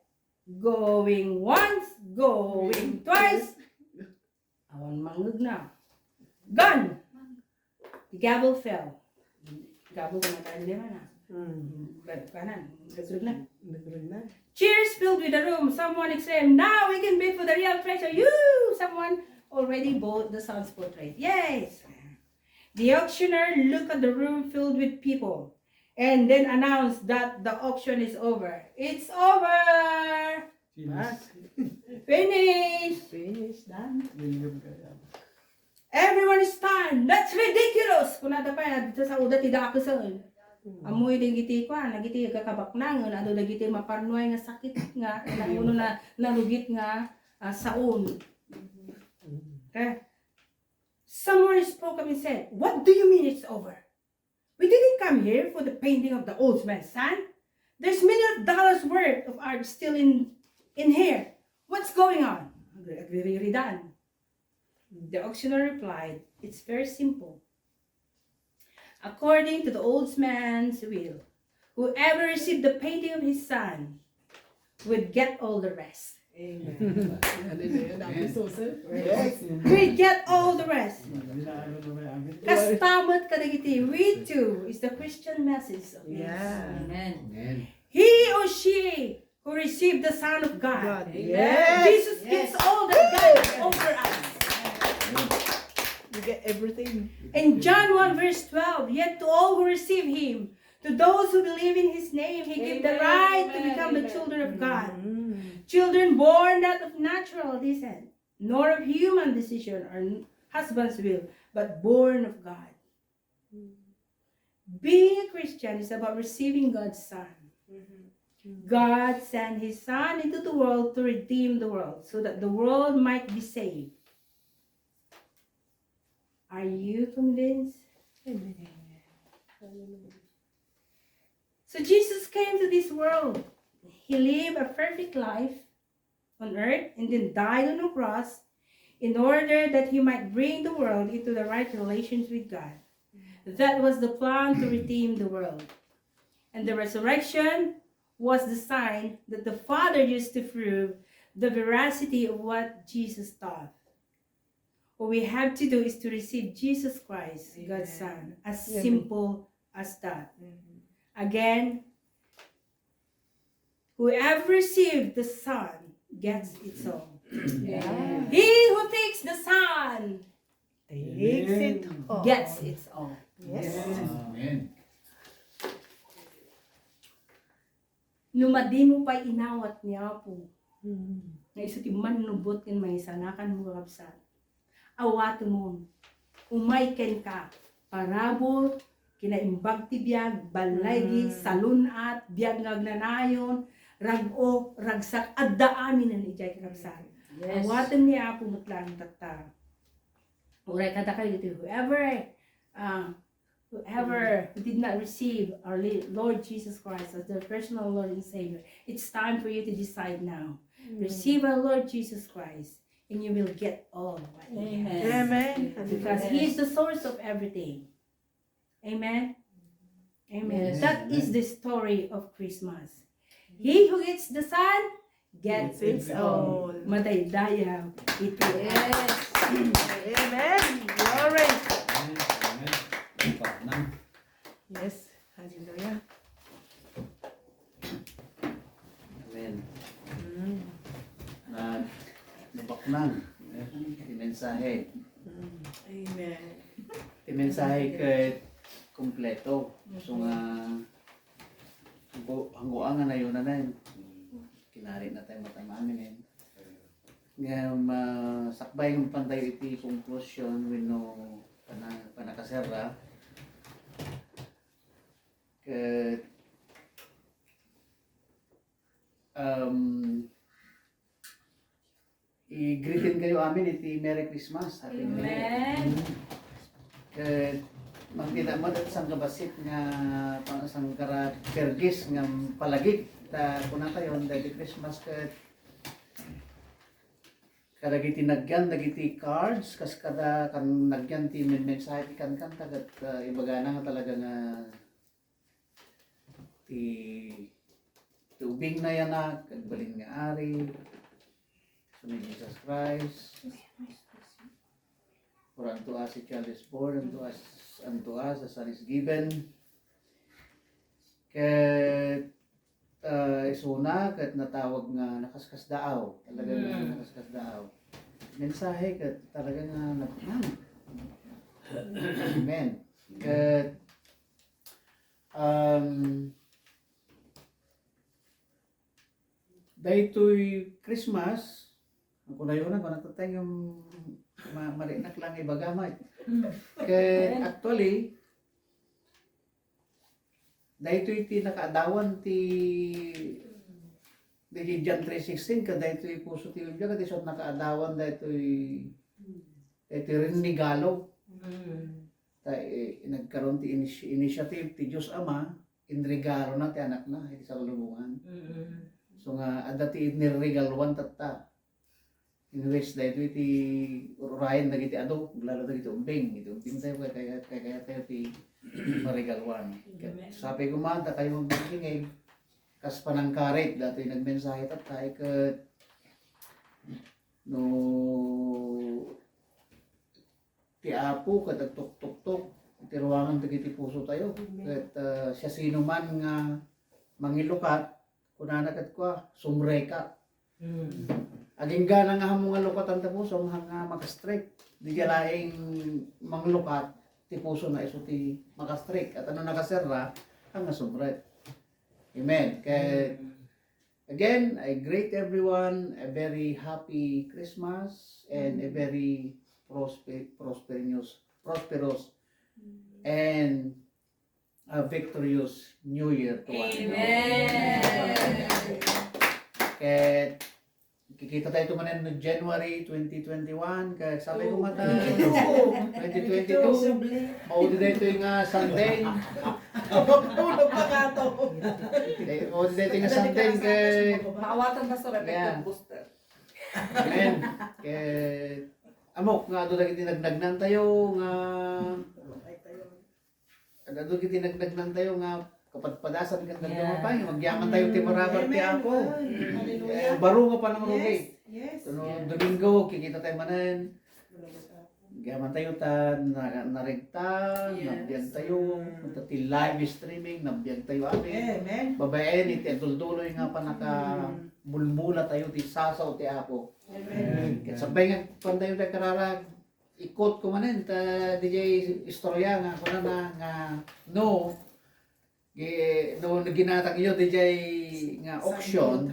"Going once, going twice." Awan mangngegna. Gone! The gavel fell. Gavel ko na tayo, di ba na? Hmm. Ba-, kanan, nagrug na. Nagrug na. Cheers filled with the room. Someone exclaimed, "Now we can bid for the real treasure." You! Someone already bought the son's portrait. Yes! The auctioneer looked at the room filled with people and then announced that the auction is over. It's over! Finish! Finish! Finish, done. Million kaya. Everyone is stunned. "That's ridiculous!" Kunada pay, dita sa uda ti dakes. Hmm. Ammoy dagiti kuan, dagiti kakabaknangen, adu dagiti maparnuay nga sakit nga, na, uno na, narugit nga, ah, saon. Hmm. Okay? Someone spoke up and said, "What do you mean it's over? We didn't come here for the painting of the old man's son. There's millions of dollars worth of art still in, in here. What's going on?" Agri-, agririridan. The auctioneer replied, "It's very simple. According to the old man's will, whoever received the painting of his son would get all the rest." Amen. Hallelujah. Dami susun. Yes. We get all the rest. Kasta met kadagiti, we too is the Christian message of this. Yeah. Amen. Amen. He or she who received the Son of God. God. Amen. Yes. Jesus gets all that God over us. You get everything. In John one verse twelve, "Yet to all who receive him, to those who believe in his name, he gave the right to become the children of God." Mm. Children born not of natural descent, nor of human decision or husband's will, but born of God. Mm. Being a Christian is about receiving God's Son. Mm-hmm. God sent his Son into the world to redeem the world so that the world might be saved. Are you convinced? Amen. So Jesus came to this world. He lived a perfect life on earth and then died on a cross in order that he might bring the world into the right relations with God. That was the plan to redeem the world. And the resurrection was the sign that the Father used to prove the veracity of what Jesus taught. What we have to do is to receive Jesus Christ, God's Son, as simple as that. Again, whoever receives the Son gets its all. He who takes the Son takes it all. Gets its all. Yes. Amen. No madimo pay inawat ni Apo, nga isu ti mannubot ken mangisalakanmo, kakabsat, awatemon. Umay kenka, parabur, kinaimbag ti biag, ballaygi, salun-at, biag nga agnanayon, rag-o, ragsak, adda aminen idiay, kakabsat. Yes. Awatem ni Apo met laeng tatta. Uray kadakayo iti whoever, ah, whoever who did not receive our li-, Lord Jesus Christ as their personal Lord and Savior, it's time for you to decide now. Receive our Lord Jesus Christ, and you will get all what He has. Amen. Because He is the source of everything. Amen. Amen. Yes. That is the story of Christmas. He who gets the Son gets its all. Madaydayaw iti. Yes. Amen. Glory. Amen. Amen. Yes. Hallelujah. Amen. Mm. Na, nabaknang, eh, ti mensahe. Mm. Amen. Ti mensahe ket kompleto. So nga, anggo, anggo nga nayunanen, kinari na tayo matamaminen. Nga, ah, sakbay nga pantayo iti konklusion wenno pana-, panakaserra. Ket, um, i-greetin kayo amin iti Merry Christmas, Happy New Year. Amen. Ket makita mo dat sangkabassit nga pang-, sangkara pergis nga palagip ta kuna kayo dagiti Christmas ket kadagiti nagyan dagiti cards kas kada kan nagyan ti men-, mensahe ti kankanta ket, ah, ibagana nga talaga nga ti, ti ubing na yan, ah, agbalin nga ari, so ni Jesus Christ. For unto us a child is born, unto us, unto us a son is given. Ket, ah, isuna ket natawag nga nakaskasdaaw. Talaga nga Mm. nakaskasdaaw. Mensahe ket talaga nga nag-, Amen. Ket, um, daytoy Christmas, ang kunayon na, kung nagtatay yung ma-, marinak lang ibaga, Mike. Mm. Ket Amen. actually, daytoy ti nakaadawan ti, ti John three sixteen, ket daytoy puso ti Biblia, ket isu nakaadawan daytoy, daytoy rinigalo. Mm. Ta, eh, nagkaroon ti initi-, initiative ti Dios Ama, inregalona ti Anakna iti salubongan. Mm. So nga, adda ti inregaluan tatta. In which daytoy ti urayen dagiti adu, lalo dagiti ubbing. Iti ubbing tayo, kay, kay, kay, kaya tayo ti maregaluan. Amen. Sapay koma, ta kayo magbibingig, kas panangkarit, datoy nagmensahe tatta, ket no ti Apo ket agtuktuktok iti ruangan dagiti puso tayo. Amen. Ket, ah, siasinoman nga mangilukat, kunana ket kua, sumrekak. Mm. Agingga nga ammo nga lukatan ta puso, nga makastrek. Di laeng manglukat, ti puso na isu ti makastrek. Ket no nakaserra, nga sumrek. Amen. Ket, Mm. Again, I greet everyone a very happy Christmas and a Mm. very prospe-, prosperous, prosperous Mm. and a victorious New Year to one and all. Amen. Ket kikita tayo manen no January twenty twenty-one, ket sapay koma ta twenty twenty-two. Maudi daytoy nga Sunday. Tulog pa ka to. Eh, maudi daytoy nga Sunday, ket maawatan, Pastor, effective booster. Amen. Ket ammok nga adu dagiti nagnagnan tayo nga Adu iti nagnagnan tayo nga kapadpadasan ken dadduma pay, agyaman tayo ti marabak ti Apo. Amen. Hallelujah. Eh, baro nga panangrugi. Yes, yes. Ken no Domingo, kikita tayo manen. Agyaman tayo ta na-, naregta, nabiag tayo, ta ti live streaming, nabiag tayo amin. Amen. Babaen iti agdulduloy nga panakabulbula tayo ti sasaw ti Apo. Amen. Ket sabay nga kuan tayo ti kararag, ikot ko manen ta dijay istorya nga kunana nga no, gi-, no, no ginatang yo dijay nga auction,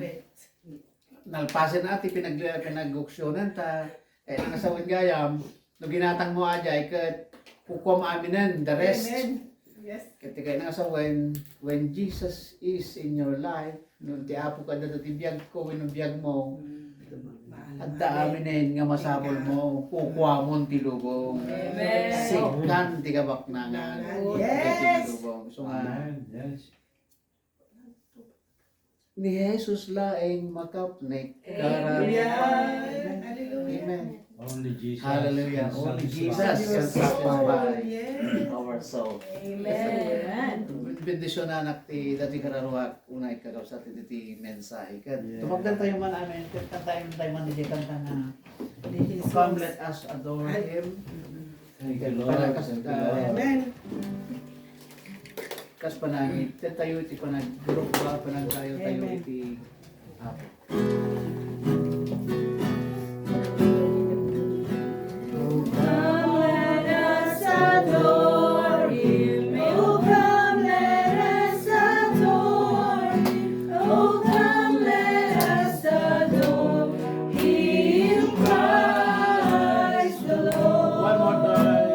nalpasen na ti pinag-, pinag-auctionan ta, eh, nasawen gayam, no ginatang mo ajay ket kukuam aminen the rest. Amen. Yes. Ket ti kayatna nga sa when, when Jesus is in your life, no ti Apo kadata ti biagko wenno biagmo, adda aminen nga masapul mo, kukuamon ti lubong. Amen. Sikkan ti kabaknangan. Yes. Iti lubong. So nga, Amen. Yes. Ni Jesus laeng makapnek. Amen. Hallelujah. Amen. Only Jesus. Hallelujah. Only Jesus can satisfy our soul. Amen. Bendisionanak ti dati kararuak, una ikagawsat iti, ti mensahe. Ket tumakder tayo man, amen. Ket kantayo tayo man iti kanta nga, Come, let us adore Him. Thank you, Lord. Thank you, Lord. Amen. Kas panangit, tayo iti panag-, panagtayo tayo iti Apo. Come, let us adore Him. Oh, come, let us adore Him. Oh, come, let us adore Him, Christ the Lord. One more time.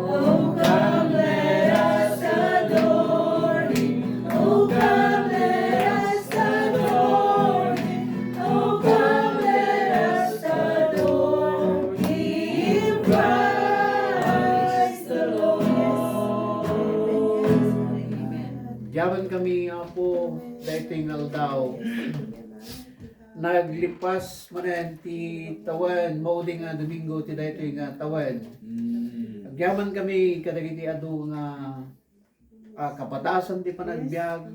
Oh, come, let us adore Him. Oh, come, let us adore Him. Oh, come, let us adore Him, Christ the Lord. Agyaman kami, Apo, daytoy nga aldaw. Naglipas manen ti tawen, maudi nga Domingo ti daytoy nga tawen. Mm. Agyaman kami kadagiti adu nga, ah, kapadasan ti panagbiag.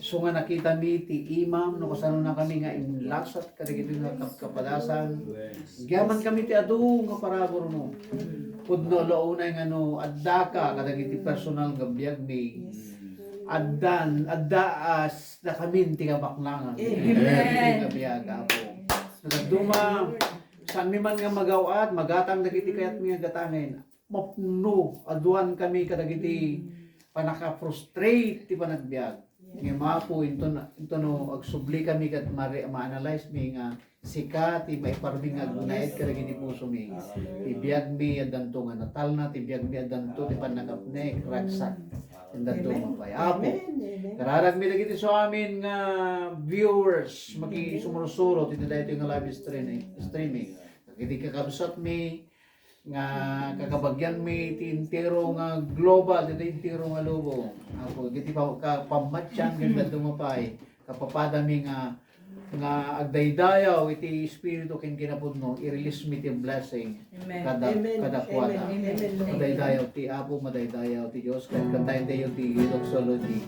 Isu nga nakitami ti imam, no kasanonakami nga inlasat kadagiti nga kapkapadasan. Agyaman kami ti adu nga parabur mo. Pudno la unay nga no addaka kadagiti personal nga biagmi. Addan, adda as dakamin ti kabaknangan. Amen. Ti nga biag, Apo. Nagduma, saan mi man nga magaw-at, magatang dagiti kayatmi nga gatangen. Mapno, aduan kami kadagiti pannaka-frustrate ti panagbiag. Ngem Apo, inton, inton no agsubli kami ket mare-, ma-analyze mi nga sika ti maiparmi nga agnaed kadagiti pusomi. Ti biagmi addanto nga natalna, ti biagmi addanto ti pannakapnek, ragsak. Addanto nga pay. Apo, kararagmi dagiti suamin nga viewers, makisumursuro ti daytoy nga live streaming, streaming. Dagiti kakabsatmi, nga kakabagianmi ti entero nga global, ti entero nga lubong. Apo, iti pa-, ka-, pammatyan, ken dadduma pay, kapapadami nga, nga agdaydayaw iti Espiritu ken kinapudno, i-release mi ti blessing. Amen. Kada, amen, kadakuada. Amen. Amen. Madaydayaw ti Apo, madaydayaw ti Dios, ket kantaentayo ti doxology.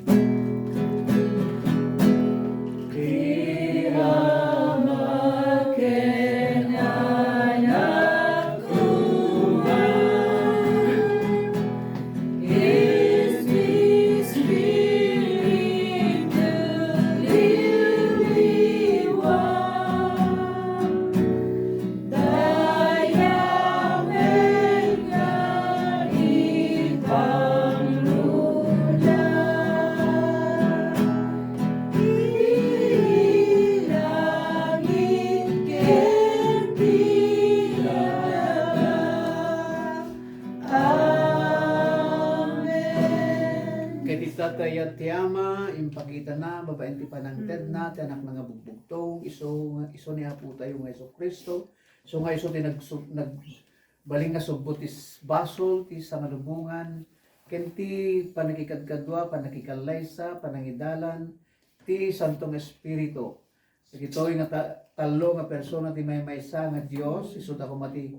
Ket ita ti ayat ti Ama, impakitana babaen ti panangtedna ti Anakna nga bugbugtong, isu, isu ni Apotayo nga Jesu-Cristo, isu nga isu ti nagsu-, nagbalin nga subbot ti s-, basol ti sangalubongan, ken ti pannakikadkadua, pannakikallaysa, panangidalan ti Santo nga Espiritu. Dagitoy nga ta-, tallo nga persona ti maymaysa nga Dios, isuda koma ti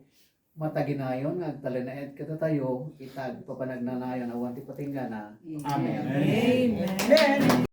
mataginayon nga agtalinaed kadatayo ita agpapanagnanayon awan ti patinggana. Amen. Amen. Amen.